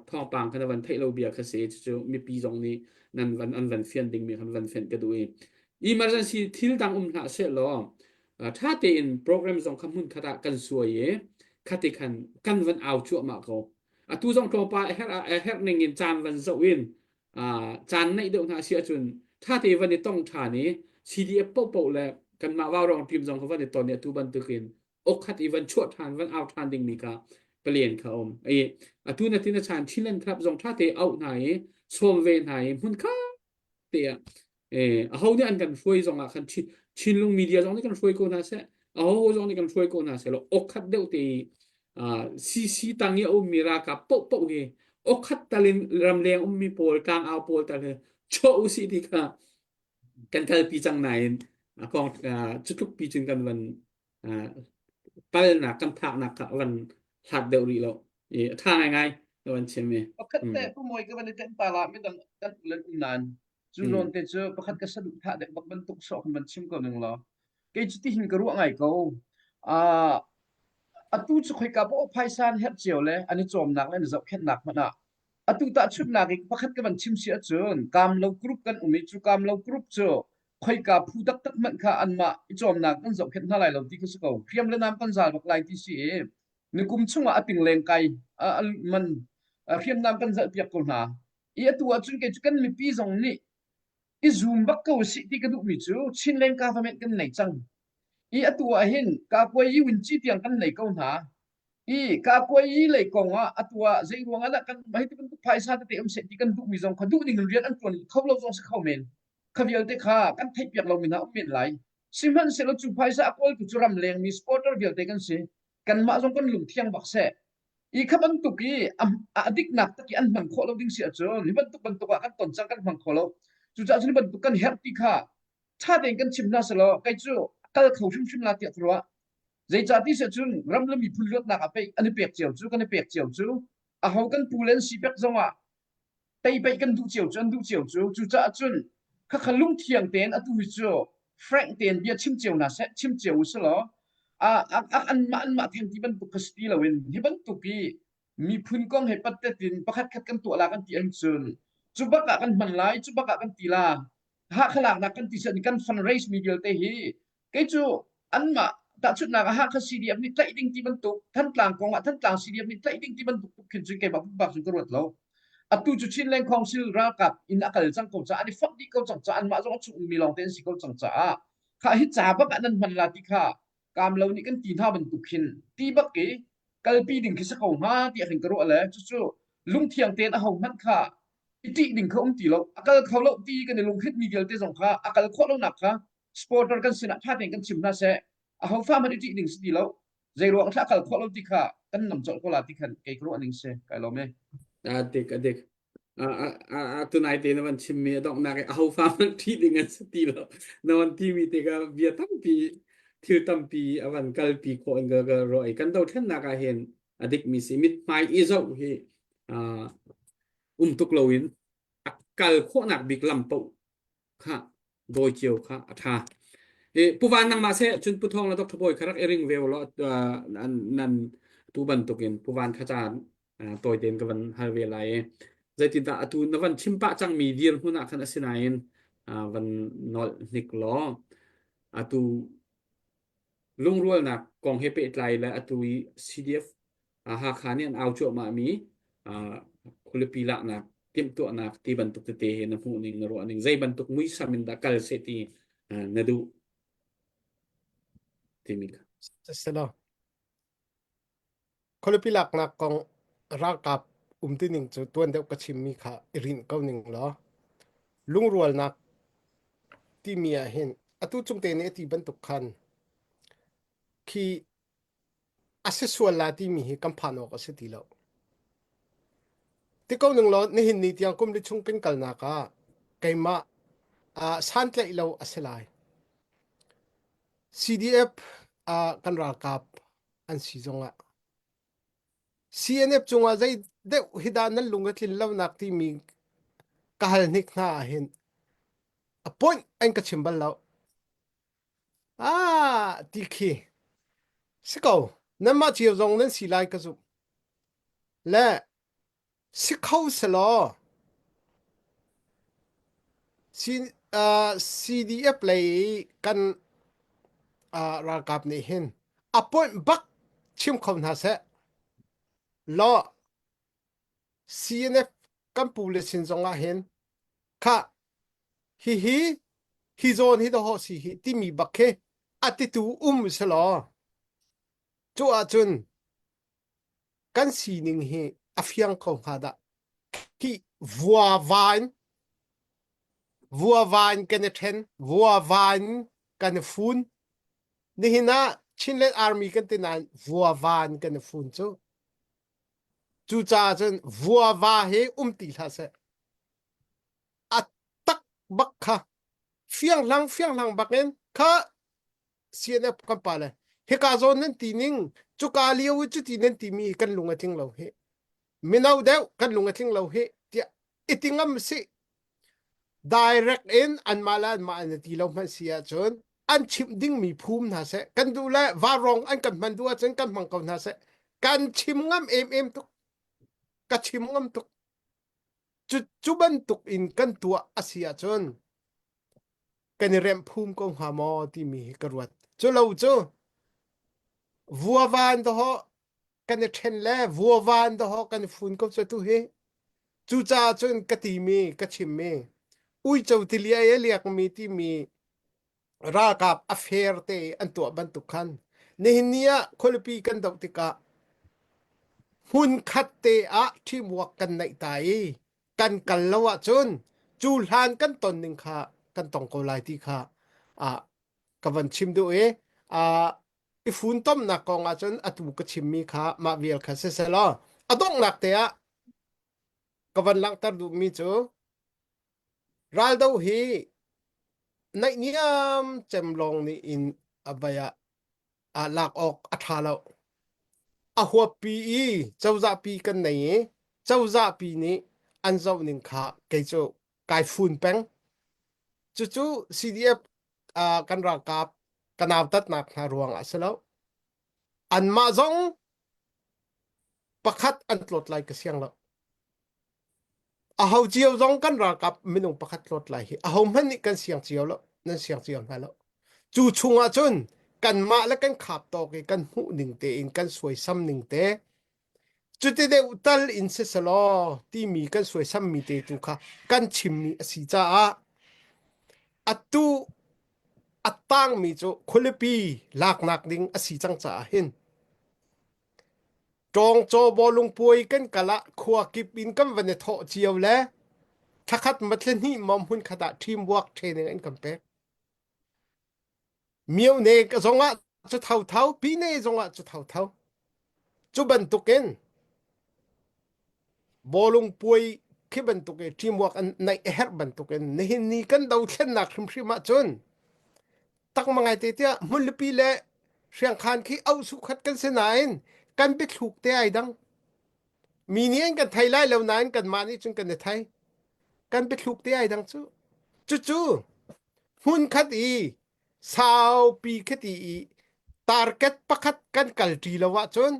thawngpang kha na van theih lo bia kha si cucu mipi zong nih nan van an van fian dingmi khan van fian ka duh i emergency thil dang um hlah seh law tha tein program zong kha hmun khat ah kan suai i khati khan kan van au cuahmah ko atu zong tlawmpal a herh a herh ning in caan van zoh in caan neih deuh hna si ahcun ṭha te van i tong ṭhan i CDF paohpaoh le kanmah vaurawng team zong kha van i ton i atu bantukin okhat i van chuah ṭhan van au ṭhan dingmi kha palen kha um i atu na tin a chan Chinland Club zong ṭha te auh hna i sawm ve hna i hmun kha te ah eh aho nih an kan hruai zong ah khan Chinlung media zong nih kan hruai ko hna seh aho zong nih kan hruai ko hna seh law okhat deuh te i CC tang i a ummi ralkap paohpaoh hi okhat tal in ramleng ummi pawl tlangau pawl tal hi chuah usih ti kha kan kalpi cang nain kong cutluk pi cun kan van palnak kan phaknak kha van hlat deuh rih lo i a tha ngaingai ka van chim i pakhat te pumawi ka van i tenh ta la midang kan ulen um nan cu zawn te cu pakhat ka saduh thah dek bak bantuk sawh kan van chim ko ning law kei cu tihin ka ruah ngai ko uh, atu cu khoika paoh phaisa an herh cio le an i cawmnak le an i zohkhenhnak hmanh ah atu tahchunhnak i pakhat ka van chim si ahcun kamlo group kan um i cu kamlo group cu khoika phu taktak hmanh kha anmah i cawmnak kan zohkhenh hna lai lo ti kha si ko hriam le nam kan zal bak lai ti si i nikum chungah a ting leng kai man hriamnam kan zalh piak ko hna i atu ahcun kei cu kan mipi zong nih i zoom bak ko sih ti ka duhmi cu Chinland government kan nei cang i atu ah hin kakuai win ci tiang kan nei ko hna i kakuai lei kong ah atu ah zei ruang ah dah kan hei ti bantuk phaisa tete um seh ti kan duhmi zong kha duh ning in rian an tuan kho lo zong si kho men kha vialte kha kan theih piak lomi hna um men lai sihmanhsehlaw cu phaisa a kawltu cu ramleng mi supporter vialte kan si kanmah zong kan lungthiang bak seh i kha bantuk i a diknak tak i an hman khawh lo ding si ahcun hi bantuk bantuk ah kan ton cang kan hmang kho lo cucaah cun hi bantuk kan herh ti kha ṭha tein kan chim hna selaw kei cu kal kho hrimhrim la tiah ka ruah zeicah ti si ahcun ram le miphun luatnak ah pei an i pek cio cu kan i pek cio cu aho kan pu le an si pek zong ah tei pei kan duh cio cu an duh cio cu cucaah cun khakha lungthiang tein atu hi cu frank tein bia chim cio hna seh chim cio u selaw anmah anmah theng ti bantuk kha si ti loin hi bantuk i miphun kong he pattet in pakhat khat kan tuah la kan ti an cun cu bak ah kan hman lai cu bak ah kan ti la Hakha laknak kan ti sian kan fundraise mi vialte hi kei cu anmah tahchunhnak ah Hakha CDF nih tlaih ding ti bantuk Thantlang kong ah Thantlang CDF nih tlaih ding ti bantuk tuk khin cun keimah pumpak cun ka ruat lo atu cu Chinland Council ralkap in a kal cang ko caah an i fonh dih ko cang caah anmah zong a chung ummi lawng te an si ko cang caah kha hi ca bak ah nan hman la ti kha kaam lo nih kan ti hna bantuk khin ti bak i kalpi ding khi si ko hnga tiah khin ka ruah le cucu lungthiang tein aho hmanh kha i ṭih ding kha um ti lo a kal kho lo ti kan i lunghrinh mi vialte zong kha a kal khawh lonak kha supporter kan sinah ṭha tein kan chim hna seh aho fa hmanh i ṭih ding si ti lo zei ruang thla kal khawh lo ti kha kan nam colh ko la ti khan kei ka ruah ning si kai lawm e a dik a dik a tunai te na van chimmi a donghnak i aho fa hmanh ṭih ding an si ti lo na van timi te ka bia tampi thil tampi a van kalpi khawh in ka ka ruah i kan dothlennak ah hin a dikmi si mithmai i zoh hi um tuk loin a kal khawhnak bik lam paoh kha dawi cio kha a ṭha. I Pu Van nangmah seh cun Pu Thawng le Dr. Bawi kha rak i ring ve law nan tu bantukin Pu Van kha caan Tawi tein ka van hal ve lai i zeitindah atu na van chim pah cangmi dirhmun ah khan asinain van nolh hnik law atu lungrualnak kong he pehtlai le atu i CDF Hakha nih an au cuahmahmi khualipi laknak timhtuahnak ti bantuk tete he na hmuh ning na ruah ning zei bantuk muisam in dah kal seh ti na duh timi kha. Selo. Khualipi laknak kong ralkap um ti ning cu tuan deuh ka chimmi kha i rinh ko ning law lungrualnak timi ah hin atu cungte nih a ti bantuk khan khi a si sual la timi hi kan phan awk a si ti lo. Ti ko ning law nihin ni tiang kum li chung kan kalnak ah keimah uh, santlaih lo a si lai. CDF uh, kan ralkap an si zongah CNF cungah zei deuh hi dah nan lung a tlin lonak timi ka hal hnik hna ah hin a point an ka chim bal lo. Ah, ti khi. Si ko. Nanmah cio zong nan si lai ka zumh. Le si kho selaw C, uh, CDF lei kan uh, ralkap nih hin a point bak chim kho hna seh. Law CNF kan pu le sin zong ah hin kha hihi hi zawn hi dawh si hi timi bak khi a titu um selaw cu ahcun kan sining hi a fiang ko hnga dah khi vuava in vuava in kan i ṭhen vuava in kan i fun nihin ah Chinland Army kan ti nain vuava in kan i fun cu cucaah cun vuava hi um ti hlah seh a tak bak kha fianghlang fianghlang bak in kha CNF kan pa le hika zawn nan ti ning cuka lio i cuti nan timi kan lung a tling lo hi mino deuh kan lung a tling lo hi tiah iti ngam si direct in anmah le anmah an ti lo hmanh si ahcun an chimh dingmi phum hna seh kan duh le varong an kan hman duh ahcun kan hmang ko hna seh kan chim ngam em em tuk ka chim ngam tuk Cu, cu bantuk in kan tuah a si ahcun kan i remh phum ko hnga maw timi hi ka ruat. Cu lo cu vuavan dawh kan i ṭhen le vuavan dawh kan i fun ko cu tu hi. Cucaah cun ka timi, ka chimmi, uico tili ai a liakmi timi ralkap a fair te an tuah bantuk khan nihin ni ah khualipi kan doh tikah hmun khat te ah teamwork kan neih ta i kan kal lo ahcun cu hlan kan ton ning kha kan tong ko lai ti kha ah ka van chim duh i ah i funtomnak kong ahcun atu ka chimmi kha mah vial kha siselaw a donghnak te ah ka van langhter duhmi cu Raldo hi naihniam cem lawng nih in a vai ah ah lak awk a ṭha lo. A huappi i cozahpi kan nei i cozahpi nih an zoh ning kha kei cu kai fun peng. Cucu CDF uh, kan ralkap ka nautatnak hna ruang ah si lo. Anmah zong pakhat an tlawt lai ka siang lo. Aho cio zong kan ralkap minung pakhat tlawt lai hi aho hmanh nih kan siang cio lo nan siang cio hna lo cu chungah cun kanmah le kan khap tawk i kan hmuh ning tein kan suaisam ning te cuti deuh tal in siselaw timi kan suaisam mi te tu kha kan chimmi a si caah atu a tangmi cu khualipi laknak ding a si cang caah hin Ṭawngcaw bawlung puai kan kal ah khua kip in kan van i thawh cio le thlakhat matle hnih maw hmunkhat ah teamwork training an kan pek. Myone zongah cu thotho, Pine zongah cu thotho. Cu bantukin bawlung puai khi bantuk i teamwork an neih a herh bantukin nihin ni kan dothlennak hrimhrim ahcun takmangai te tiah hmunlipi le hriangkhan khi auh sukhat kan si nain kan biathluk te ai dang mi nih an kan thei lai lo nain kanmah nih cun kan i thei kan biathluk te ai dang cu cucu hmunkhat i saupi khati i target pakhat kan kalṭi lo ahcun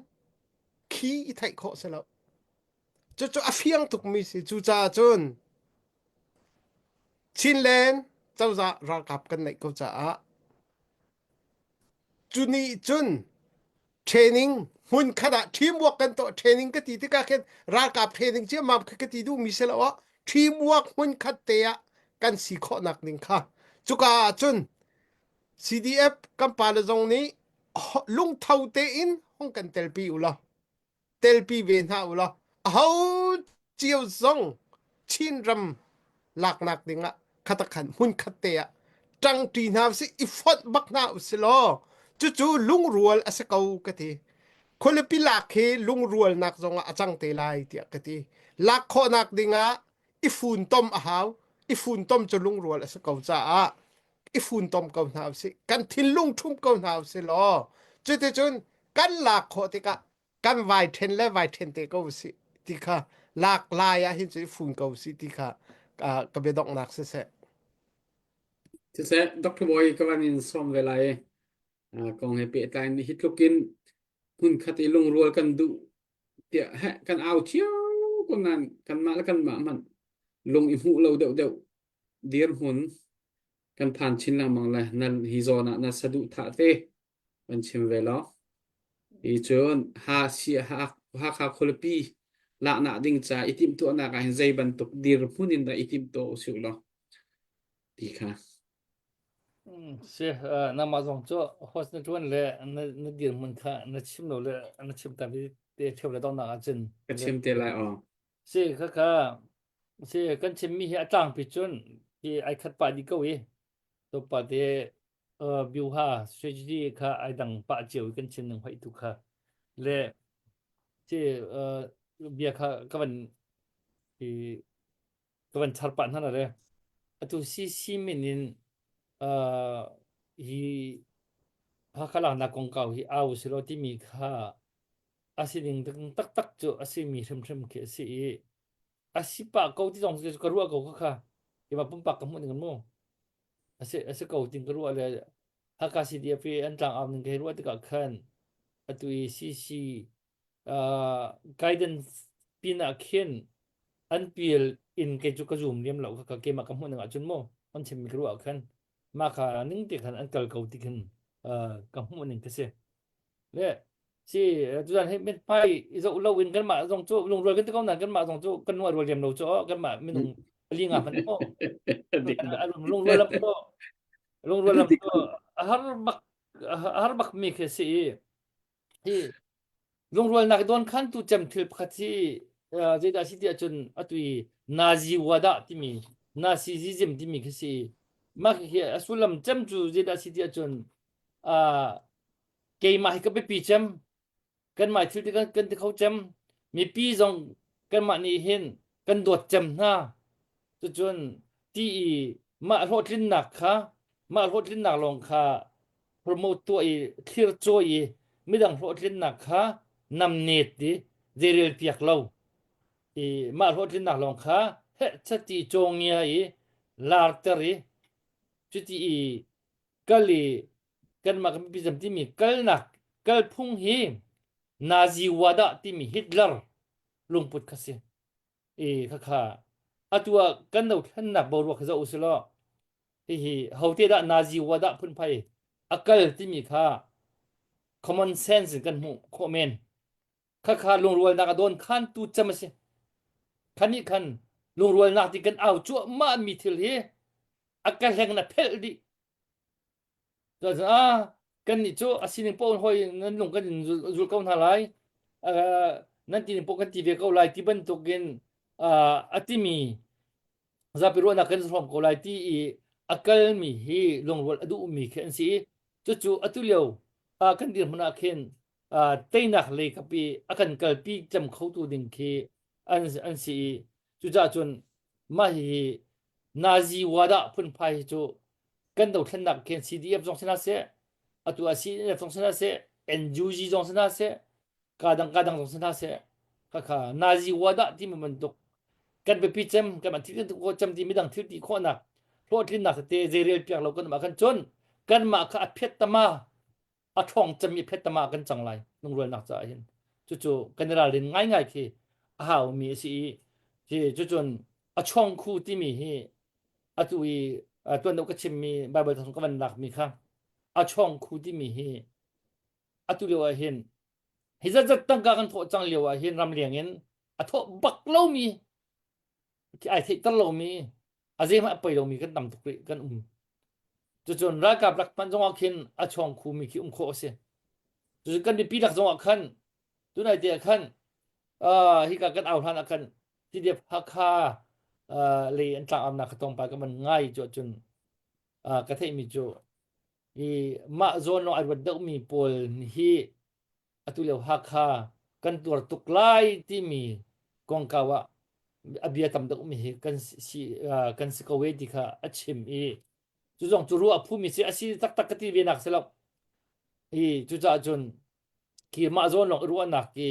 khi i theih khawh si lo. Cucu a fiang tukmi si. Cucaah cun Chinland cozah ralkap kan neih ko caah cu nih cun training hmun khat ah teamwork kan tuah training ka ti tikah khin ralkap training ciammam khi ka ti duhmi si lo ah teamwork hmun khat te ah kan si khawhnak ding kha cuka ah cun CDF kan pale zong nih lungtho tein hung kan telpi u law telpi ve hna u law aho cio zong Chinram laknak dingah khatakhan hmun khat te ah ṭangṭi hna usih i fonh bak hna usih law cucu lungrual a si ko ka ti. Khualipi lak hi lungrualnak zongah a cang te lai tiah ka ti. Lak khawhnak dingah i funtom a hau. I funtom cu lungrual a si ko caah i funtom ko hna usih. Kan thinlung ṭhum ko hna usih law cuticun kan lak khawh tikah kan vai ṭhen le vai ṭhen te ko usih ti kha lak lai ah hin cu i fun ko usih ti kha ka biadonghnak siseh. Siseh, Dr. Bawi ka van in sawm ve lai. Kong he pehtlai in hi tluk in hmunkhat i lungrual kan duh tiah heh kan au cio ko nain kanmah le kanmah hmanh lung i hmuh lo deuhdeuh dirhmun kan phan chin lengmang le nan hi zawn ah na saduhthah te kan chim ve law. Hi cun ha si Hakha khualipi laknak ding ca i timhtuahnak ah hin zei bantuk dirhmun in dah i timhtuah usih law ti kha. Si, nangmah zong cu host na ṭuan le na, na dirhmun kha na chim lo le na chim ta te ṭheo le donghnak ahcun. Ka chim te lai aw. Si, khakha si kan chimmi hi a tlangpi cun hi ai khat pah dih ko i tlawmpal te biuha strategy kha ai dang pah cio i kan chim ning hoih tu kha le ci bia kha ka van i ka van char pah hna le atu CC min in hi Hakha laknak kongkau hi au silo timi kha a si ding taktak cu a si mi hrimhrim khi a si i a si pah ko ti zong ka ruah ko kha kha keimah pumpak ka hmuh ning mu A si, a si ko ting ka ruah le Hakha CDF i an tlangau ning ka hei ruah tikah khan atu i CC uh, guidance pin ah khin an pil in kei cu ka zoom liam lo ka keimah ka hmuh ning ahcun mu an chimmi ka ruah ah khan mah kha ning te khan an kal ko ti khin uh, ka hmuh ning ka si. Le si tuzan hi mithmai i zoh lo in kanmah zong cu lungrual kan ti ko nain kanmah zong cu kan nuai rual lem lo cu kanmah minung pali nga hmanh maw lungrual lam cu lungrual lam cu a har bak a har bak mi khi si i hi lungrualnak don khan tu cem thil pakhat hi zeidah si ti ahcun atu i Nazi wada timi Nazism timi khi si mah hi a sullam cem cu zeidah si ti ahcun keimah hi ka biapi cem kanmah thil ti kan ti kho cem mipi zong kanmah nih hin kan dawt cem hna cucun ti i mah hlawhtlinnak kha mah hlawhtlinnak lawng kha promote tuah i thlir cawi i midang hlawhtlinnak kha namnet i zeirel piak lo i mah hlawhtlinnak lawng kha heh chati cawngia i larter i cuti i kal i kanmah kan mipi timi kalnak kalphung hi Nazi wadah timi Hitler lungput kha si. E khakha atu ah kan dothlennak boruak hi zoh usih law hihi hote dah Nazi wadah phunphai a kal timi kha common sense in kan hmuh khawh men. Khakha lungrualnak a dawn khan tu cem a si. Khan nih khan lungrualnak ti kan au cuahmah mi thil hi a ka hleng na phelh dih. Cucaah kannih cu a sining paoh in hawi nan lung kan in zul ko hna lai, nan ti ning paoh kan ti ve ko lai ti bantukin a timi zapi ruahnak kan hrawm ko lai ti i a kalmi hi lungrual a duhmi khi an si i cucu atu lio kan dirhmun ah khin teinak lei kap i a kan kalpi cem khotu ding khi an, an si i cucaah cun mah hihi Nazi wadah phunphai hi cu kan dothlennak khin CDF zong si hna seh atu ah CNF zong si hna seh NUG zong si hna seh kadang kadang zong si hna seh khakha Nazi wadah timi bantuk kan biapi cem kan man thil kan cem ti midang thil ti khawhnak hlawhtlinnak tete zeirel piak lo kan um ah khan cun kanmah kha a phiat tama a ṭhawng cemmi phettama kan cang lai lungrualnak caah hin cucu kan i ralrin ngaingai khi a haumi a si i hi cucun a chawngkhu timi hi atu i tuan deuh ka chimmi Bible thawng ka van lakmi kha a chawngkhu timi hi atu lio ah hin hi zatzat tangka kan thawh cang lio ah hin ramleng in a thawh bak lomi ai theihter lomi a zeihmanh a poi lomi kan tam tuk rih kan um cucun ralkap lak hmanh zongah khin a chawng khumi khi um khawh a si cucun kan mipi lak zongah khan tunai te ah khan uh, hika kan au hlan ah khan Tidep Hakha uh, lei an tlang amnak ka tongpa ka man ngai cu cun uh, ka theihmi cu i mah zawn lawng ai ruat deuhmi pawl hi atu lio Hakha kan tuar tuk lai timi kongkau ah a bia tam deuhmi hi kan si kan si ko e ti kha a chim i cu zong cu ruah phumi si a si taktak ka ti ve nak si lo i cucaah cun khi mah zawn lawng i ruahnak ki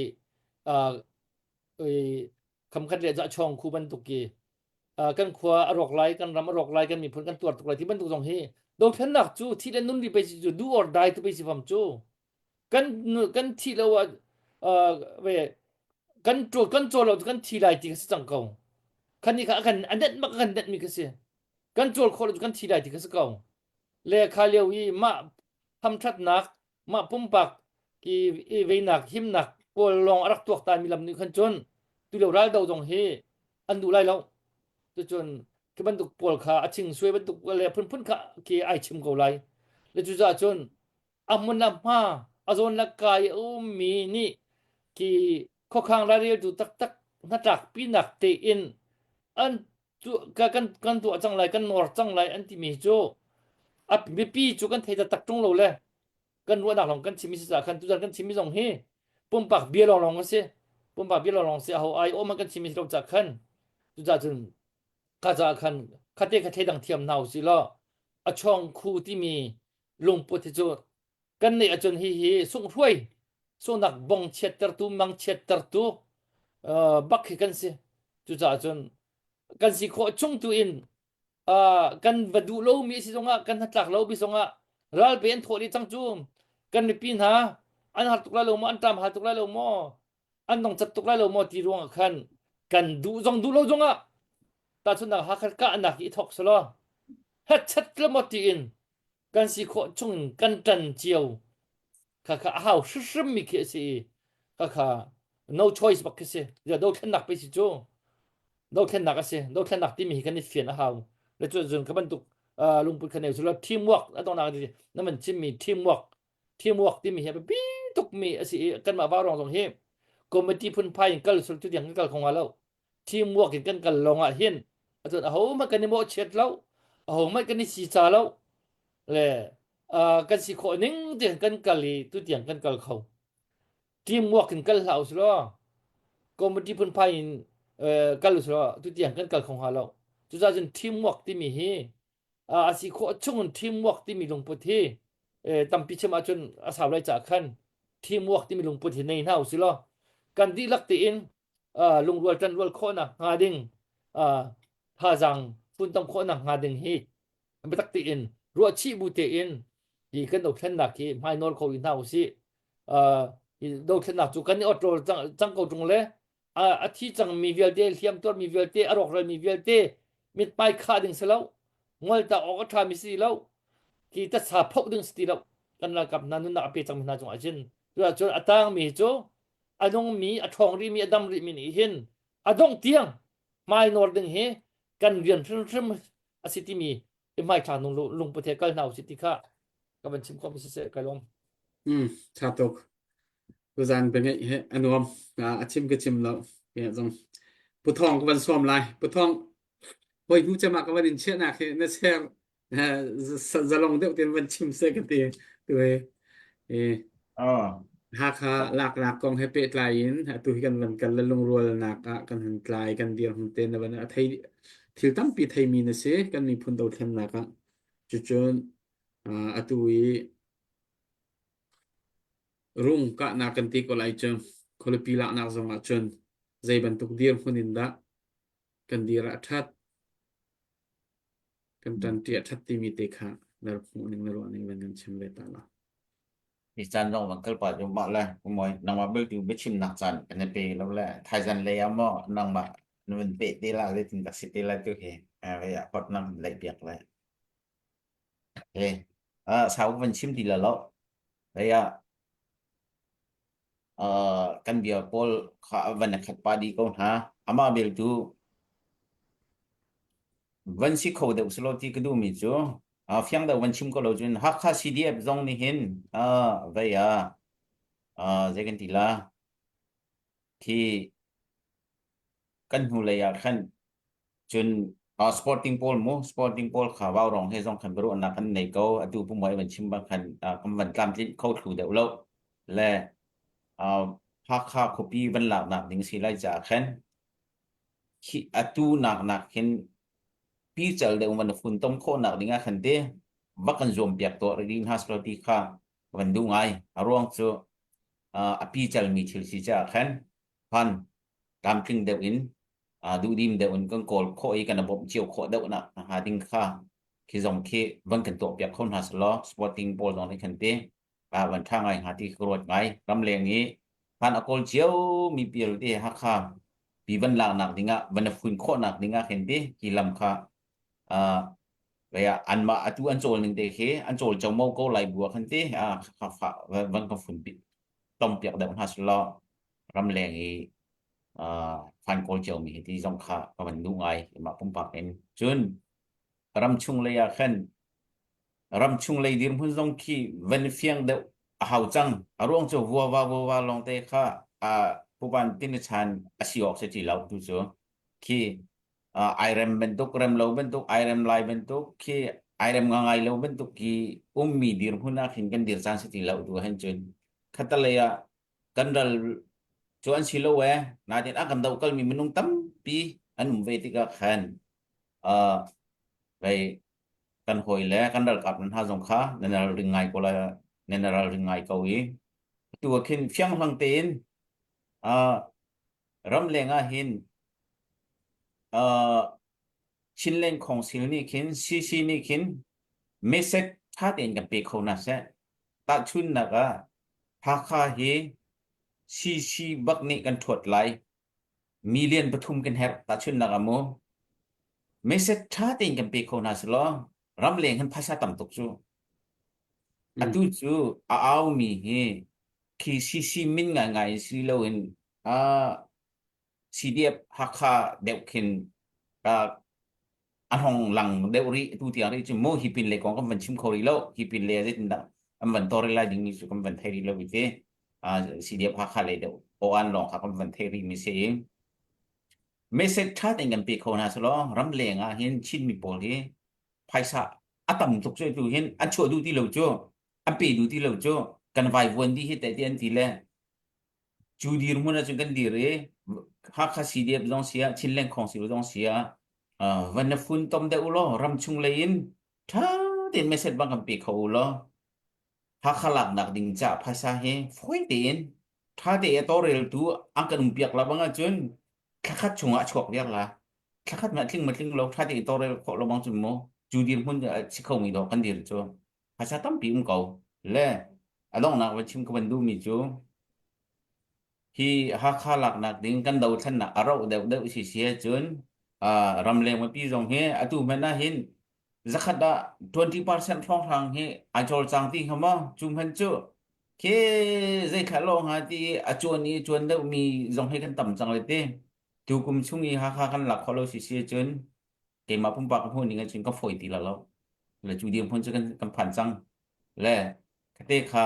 khamkhat le chawng khu bantuk ki kan khua a rawk lai kan ram a rawk lai kan miphun kan tuar tuk lai ti bantuk zong hi dothlennak cu thi le nun ri pe si cu do or die tu pe si fam cu kan kan thi lo ah ve kan ṭul kan cawl lo kan thi lai ti ka si cang ko khan ni kha kan a net mak kan net mi ka si kan cawl khawh lo kan thi lai ti ka si ko le kha lio i mah hamṭhatnak mah pumpak ki i veinak himnak pawl lawng a rak tuak ta mi lam nih khan cun tu lio ral do zong hi an duh lai lo cucun khi bantuk pawl kha a ching suai bantuk le phunphun kha khi ai chim ko lai le cucaah cun a hmun a hma a zawn le kai a ummi nih khi khuakhang ralreltu taktak hnatlak pinak tein an kan kan tuah cang lai kan nawr cang lai an timi cu a mipi cu kan thei taktak ṭung lo le kan ruahnak lawng kan chimmi si caah khan tuzan kan chimmi zong hi pumpak bia lawnglawng a si pumpak bia lawnglawng si aho ai awm kan chimmi si lo caah khan cucaah cun kha caah khan khate kha thleidang thiam hna usih law a chawng khu timi lungput hi cu kan neih ahcun hi hi sunghruai sunghnak bong chiattertu mang chiattertu uh, bak hi kan si cucaah cun kan si khawh chung tu in uh, kan va duh lomi si zongah kan hnatlak lomi zongah ralpe an thawh dih cang cu kan mipi hna an har tuk lai lo maw an ṭam hal tuk lai lo maw an dong cat tuk lai lo maw ti ruangah khan kan duh zong duh lo zongah tahchunhnak Hakha kahnak i thawk selaw hetchet le maw tiin kan si khawh chung kan ṭan cio kha kha a hau hrimhrim mi khi a si i kha kha no choice bak khi si dothlennak pe si cu dothlennak a si dothlennak timi hi kan i fian a hau le cu zun ka bantuk lungput kha nei su teamwork a dongnak na man chimmi teamwork teamwork timi hi a biapi tukmi a si i kanmah vaurawng zong hi committee phunphai in kal sul tu tiang kan kal kho hnga lo teamwork in kan kal lawng ah hin atun aho hmanh kan i mawhchiat lo aho hmanh kan i si ca lo le kan si khawh ning tiang kan kal i tu tiang kan kal kho teamwork in kal hlah usulaw committee phunphai in kal usulaw tu tiang kan kal kho hnga lo cucaah cun teamwork timi hi a si khawh chung in teamwork timi lungput hi tampi chim ahcun a sau lai caah khan teamwork timi lungput hi nei hna usih law kan dihlak tein lungrual ṭanrual khawhnak hnga ding thazaang funtom khawhnak hnga ding hi biatak tein ruahchih bu tein hi kan dothlennak hi hmainawl kho rih hna usih hi dothlennak cu kan i awtrawl cang ko ṭung le a thi cangmi vialte hliam tuarmi vialte a rawkralmi vialte mithmai khah ding si lo ngolta awk a ṭhami si lo ki tatsa phoh ding si ti lo kan ralkap hna nunnak a pe cangmi hna cungah cun cun a tangmi cu a nungmi a ṭhawng rihmi a dam rihmi nih hin a dongh tiang hmai nawr ding hi kan rian hrimhrim a si timi i hmaithlak nung lungput he kal hna usih ti kha ka van chim khawh mi siseh kai lawm. Mm, tha tuk. Tuzan biangeih he a nuam. A chim ka chim lo. Ke zong Pu Thawng ka van sawm lai. Pu Thawng hoi hnu cem ah ka van in chiahnak hi na share zalong deuh tein van chim seh ka ti. Tu he Ah. Hakha laknak kong he pehtlai in atu hi kan van kal le lungrualnak ah kan hun tlai kan dirhmun te na van a thei thil tampi theimi na si kan miphun dothlennak ah cucun atu i rung kahnak kan ti ko lai cu khualipi laknak zong ah cun zei bantuk dirhmun in dah kan dir ah ṭhat kan ṭanṭi a ṭhat timi te kha na rak hmuh ning na ruah ning van kan chim ve ta la. Hi caan zong van kal pah cu mah le kumoi nangmah beltu biachimnak caan kan i pe lo le thaizan lei ah maw nangmah na van peh te la zeitin dak si te lai tu hi vei ah hot nang laih piak le he ah sau van chim ti la lo vei ah kan bia pawl kha van khat pa di ko hna amah bel tu van si kho deuh selo ti ka duh mi cu fiang deuh van chim ko lo cun Hakha CDF zong nih hin vei ah zei kan ti la khi kan hnulei ah khan cun sporting pawl mu sporting pawl kha vau rong he zong khan biaruahnak kan nei ko atu pumoi van chim bang khan kan van tlamtlinh kho thlu deuh lo le Hakha khuapi van laknak ding si lai caah khan khi atu nak nak hin pical deuh van funtom khawhnak ding ah khan te va kan zuam piak tuah rih hna selaw ti kha van duh ngai a ruang cu a pical mi thil si caah khan phan tlamtling deuh in duhdim deuh in kan kawl khawh i kan bawmh cio khawh deuh nak hnga ding kha khi zong khi van kan tuah piak kho hna selaw sporting pawl zong nih khan te van ṭha ngai hnga ti ka ruat ngai ramleng i phan a kawl cio mi pial te Hakha pi van laknak dingah van a fun khawhnak dingah khin ti hi lam kha uh, anmah atu an cawl ning te khi an cawl chomo ko lai bua khan ti kha fa van ka fun pi tom piak deuh hna selaw ramleng i fan kawl cio mi hi ti zong kha ka van duh ngai mah pumpak in cun ramchung lei ah khan ramchung lei dirhmun zong khi van fiang deuh a hau cang a ruang cu vuava vuava lawng te kha a pupan tin chan a si awk si ti lo tu cu khi ai rem bantuk rem lo bantuk ai rem lai bantuk khi ai rem ngai lo bantuk ki ummi dirhmun ah khin kan dir caan si ti lo tu hen cun khatalei ah kan ral cu an si lo e natin a kan do kalmi minung tampi an um ve tikah khan uh vei kan hawi le kan ralkap nan hna zong kha nan ral ring ngai ko la nan ral ring ngai ko i tu ah khin fianghlang tein uh ramleng ah hin uh Chinland Council nih khin CC nih khin message ṭha tein kan pe kho hna seh. Tahchunhnak ah Hakha hi CC bak nih kan ṭhuat lai. Million pathum kan herh tahchunhnak ah mu. Message ṭha tein kan pe kho hna selaw ramleng hin phaisa tam tuk cu. Atu cu a aumi hi khi CC min ngaingai in si loin uh, CDF Hakha deuh khin a hong lang deuh rih tu tiang rih cu mu hi pin le kong kan van chim kho rih lo hi pin le zeitin dah an van tor lai ding mi cu kan van thei rih lo i te CDF Hakha lei deuh o an lawng kha kan van thei rih mi si message tha tein kan pe kho hna selaw ramleng ah hin Chin mi pawl hi phaisa a tam tuk cu tu hin an chuah duh ti lo cu an pe duh ti lo cu kan vai vuan di hi te ti an ti le Cu dirhmun ahcun kan dir i Hakha CDF zong si ah Chinland Council zong si ah van na fun tom deuh u law ramchung lei in ṭha tein message bang kan pe kho u law Hakha laknak ding ca phaisa hi fawi tein ṭha te a tawlreltu an kan um piak la bang ahcun thlakhat chungah a chuak viar la thlakhat ma tling ma tling lo ṭha tein tawlrel khawh lo bang cun mu cu dirhmun si kho mi dawh kan dir cu phaisa tampi um ko le a donghnak va chim ka van duhmi cu hi Hakha laknak ding kan dothlennak a roh deuh deuh si si ahcun ramleng mipi zong hi atu hmanh ah hin zakhat ah 20% hrawnghrang hi ai cawlcang ti hnga maw cu hmanh cu khi zeithla lawng ha ti a cuan i cuan deuh mi zong hi kan tam cang le ti tu kum chung i Hakha kan lak khawh lo si si ahcun keimah pumpak ka hmuh ning ahcun ka fawi ti la lo le cu dirhmun cu kan kan phan cang le kate kha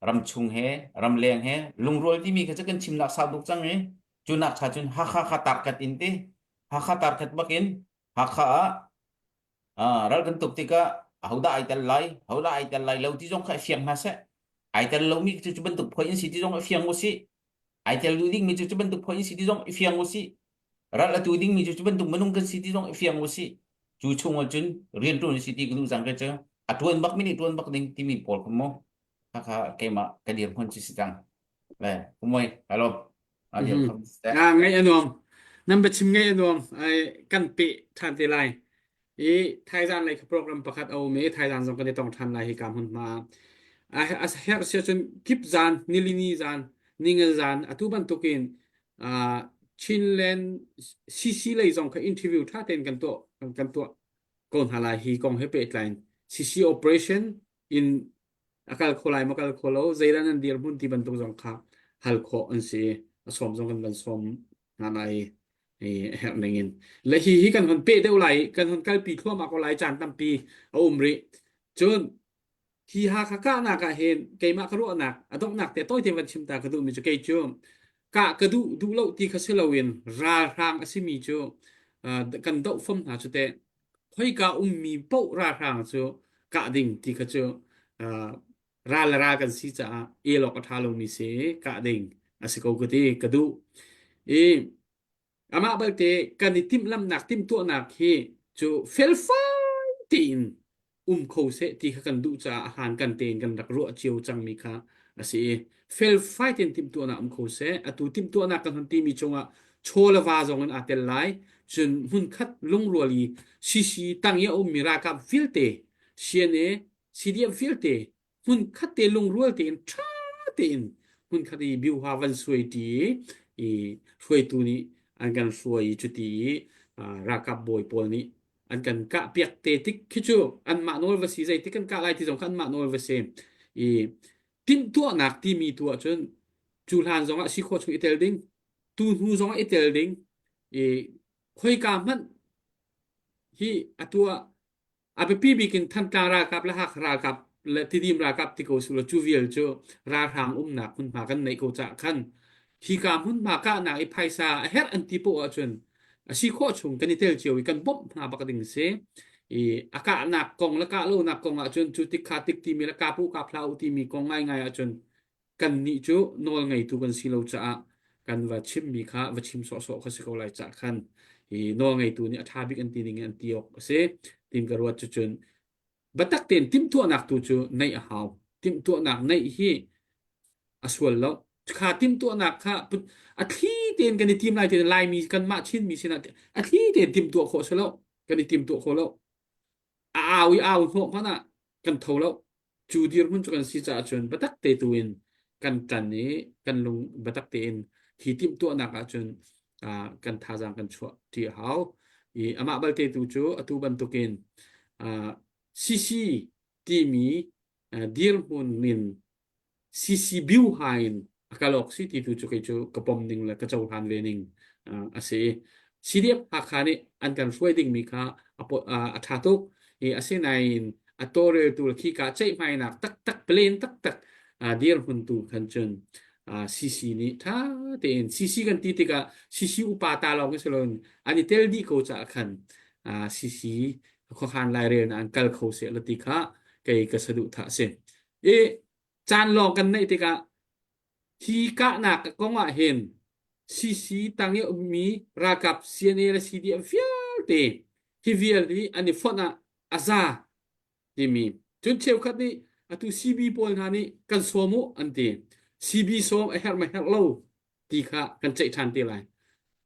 ramchung he ramleng he lungrual timi kha cu kan chimnak sau tuk cang i cu nak cha cun Hakha kha tarkat in ti Hakha tarkat bakin Hakha ah ral kan tuk tikah ahodah ai tel lai ahodah ai tel lai lo ti zong kha fiang hna seh ai tel lomi cu cu bantuk phoi in si ti zong fiang u si ai tel duh dingmi cu cu bantuk phoi in si ti zong i fiang u si ral a tu dingmi cu cu bantuk minung kan si ti zong i fiang u si cu chung ah cun rian ṭuan si ti ka duh cang ke cu a ṭuan bak mi nih ṭuan bak ding timi pawl kha mu khakha keimah ka dirhmun cu si cang le kumoi hello a dir kham Ah ngaih a nuam nan biachim ngaih a nuam ai kan pe ṭhan te lai i thaizan lei kha program pakhat a um i thaizan zong kan i tong ṭhan lai hi ka hmun hma. A a herh si ahcun kip zan, nilini zan, ningal zan atu bantukin uh, Chinland CC lei zong kha interview ṭha tein kan tuah kan tuah ko hna lai hi kong he pehtlai in CC operation in a kal kho lai maw kal kho lo zeidah nan dirhmun ti bantuk zong kha hal khawh an si a sawm zong kan van sawm hna lai i a herh ning in le hi hi kan hon peh deuh lai kan hon kalpi thluahmah ko lai caan tampi a um rih cun hi Hakha kahnak ah hin keimah ka ruahnak a donghnak te tawi te van chim ta ka duhmi cu kei cu kah ka duh duh lo ti kha si loin ralhrang a simi cu kan doh fom hna cu teh khoika ummi paoh ralhrang cu kah ding ti kha cu ral le ral kan si caah el awk a ṭha lomi si kah ding a si ko ka ti ka duh i Amah balte kan i timhlamhnak timhtuahnak hi cu felfai tein um kho seh ti kha kan duh caah a hlan kan tein kan rak ruah cio cangmi kha a si i felfai tein timhtuahnak um kho seh. Atu timhtuahnak kan hun timi chungah chaw le va zong in aa tel lai. Cun hmunkhat lungrual i CC tang i a ummi ralkap vialte CNA, CDF vialte hmunkhat te lungrual tein ṭha tein hmunkhat i biuha van suai ṭi i hruaitu nih an kan hruai i cuti i ralkap bawi pawl nih an kan kah piak te tik khi cu anmah nawl va si zeitik kan kah lai ti zong kha anmah nawl va si i timhtuahnak timi tu ahcun cu hlan zongah si khawh chung i tel ding tu hnu zongah i tel ding i khoika hmanh hi atu ah A biapi bik in Thantlang ralkap le Hakha ralkap le Tidim ralkap ti ko sulaw cu vial cu ralhrang umnak hmunhma kan neih ko caah khan hika hmunhma kahnak i phaisa a herh an ti poah ahcun a si khawh chung kan i tel cio i kan bawmh hna bak ding si. I a kahnak kong le kah lonak kong ahcun cu tik kha tik timi le kap u kap hlah u timi kong ngaingai ahcun kannih cu nawl ngeitu kan si lo caah kan va chimmi kha va chim sawhsawh kha si ko lai cah khan hi nawl ngeitu nih a ṭha bik an ti ning in an ti awk a si tin ka ruat cucun biatak tein timhtuahnak tu cu neih a hau timhtuahnak neih hi a sual lo kha timhtuahnak kha a thli tein kan i tim lai tein Laimi kanmah Chinmi sinah a thli tein timhtuah khawh si lo kan i timtuah khawh lo a au i au hnawh hmanh ah kan tho lo Cu dirhmun cu kan si caah cun biatak te tu in kan ṭan i kan lung biatak tein hi timhtuahnak ahcun uh, kan thazaang kan chuah ṭi a hau. I amah balte tu cu atu bantukin uh, CC timi uh, dirhmun min CC biuha in a kal awk si ti tu cu kei cu ka pom ning le ka cohlan ve ning a si. CDF Hakha nih an kan hruai dingmi kha a ṭha tuk. I asinain a tawlreltu le khika ceihmainak taktak plan taktak dirhmun tu khan cun CC nih ṭha tein CC kan ti tikah CC upa ta lawng si loin an i tel dih ko caah khan CC khuakhan lairel an kal kho seh la ti kha kei ka saduhthah a si. I caan lawng kan neih tikah hi kahnak kong ah hin CC tang i ummi ralkap CNA le CDM vialte hi vial hi an i fonh ah a za timi cun cheukhat nih atu CB pawl hna nih kan sawm u an ti CB sawm a herh ma herh lo ti kha kan ceih ṭhan te lai.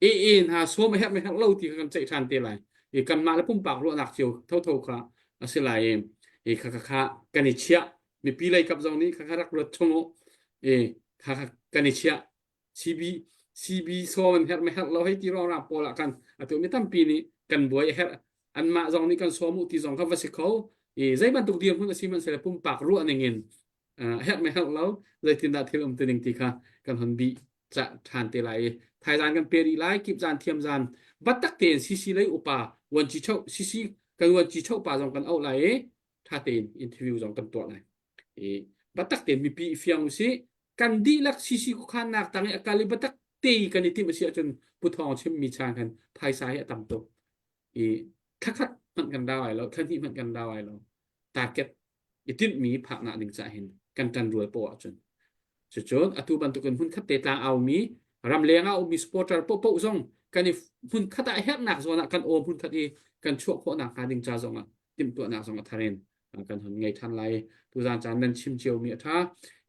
AA hna sawm a herh ma herh lo ti kha kan ceih ṭhan te lai. I kanmah le pumpak ruahnak cio thotho kha a si lai i i kha kha kha kan i chiah. Mipi lei kap zong nih kha kha rak ruat chung u. I kha kha kan i chiah. CB CB sawm an herh ma herh lo hei ti ruang pawl ah khan atu mi tampi nih kan buai a herh anmah zong nih kan sawm u ti zong kha va si kho i zei bantuk dirhmun a si hmanhsehlaw pumpak ruah ning in herh me herh lo zeitindah thil um tining ti kha kan hon bih ṭhan te lai i thaizan kan pe rih lai kip zan thiam zan battak tein CC lei upa vuanci cho CC kan vuanci cho pa zong kan auh lai i ṭha tein interview zong kan tuah lai i batak tein mipi i fiang usih kan dihlak CC khuakhannak tang i a kal i batak te i kan i timh a si ahcun Pu Thawng chimmi chan khan phaisa hi a tam tuk i thlakhat hmanh kan rau ai lo thla hnih hmanh kan rau ai lo target i tinhmi phaknak ding caah hin kan ṭan rual poah ahcun cucun atu bantukin hmunkhat te tlang aumi ramleng ah ummi supporter poahpoah zong kan i hmunkhat ah herhnak zawn ah kan aw hmunkhat i kan chuah khawhnak hnga ding ca zong ah timhtuahnak zong a thar in kan hun ngei ṭhan lai tuzaan caan nan chim cio mi a ṭha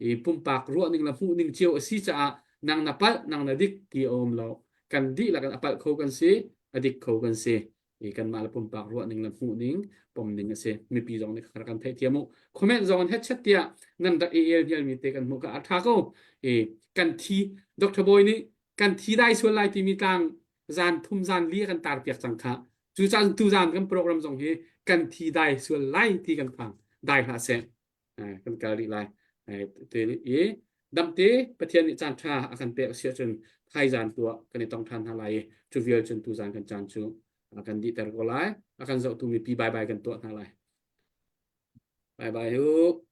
i pumpak ruahning le hmuhning cio a si caah nang na palh nang na dik ti a um lo kan dihlak in a palh kho kan si a dik kho kan si. I kanmah le pumpak ruah ning le hmuh ning pom ning a si. Mipi zong nih kha kan theihthiam u. Comment zong an hetchet tiah nan rak i el hial mi te kan hmuh ka a tha ko. I kan thi Dr. Boy nih kan thi dai sual lai timi tlang zan thum zan li kan tar piak cang kha. Cu caan tu zan kan program zong hi kan thi dai sual lai ti kan phang dai hlah seh. Kan kal rih lai. Te i damte Pathian nih caan ṭha a kan pek si ahcun thaizan tu ah kan i tong ṭhan hna lai i cu vial cun tuzan kan caan cu kan dihter ko lai. A kan zohtu mipi bye bye kan tuah hna lai. Bye bye hu.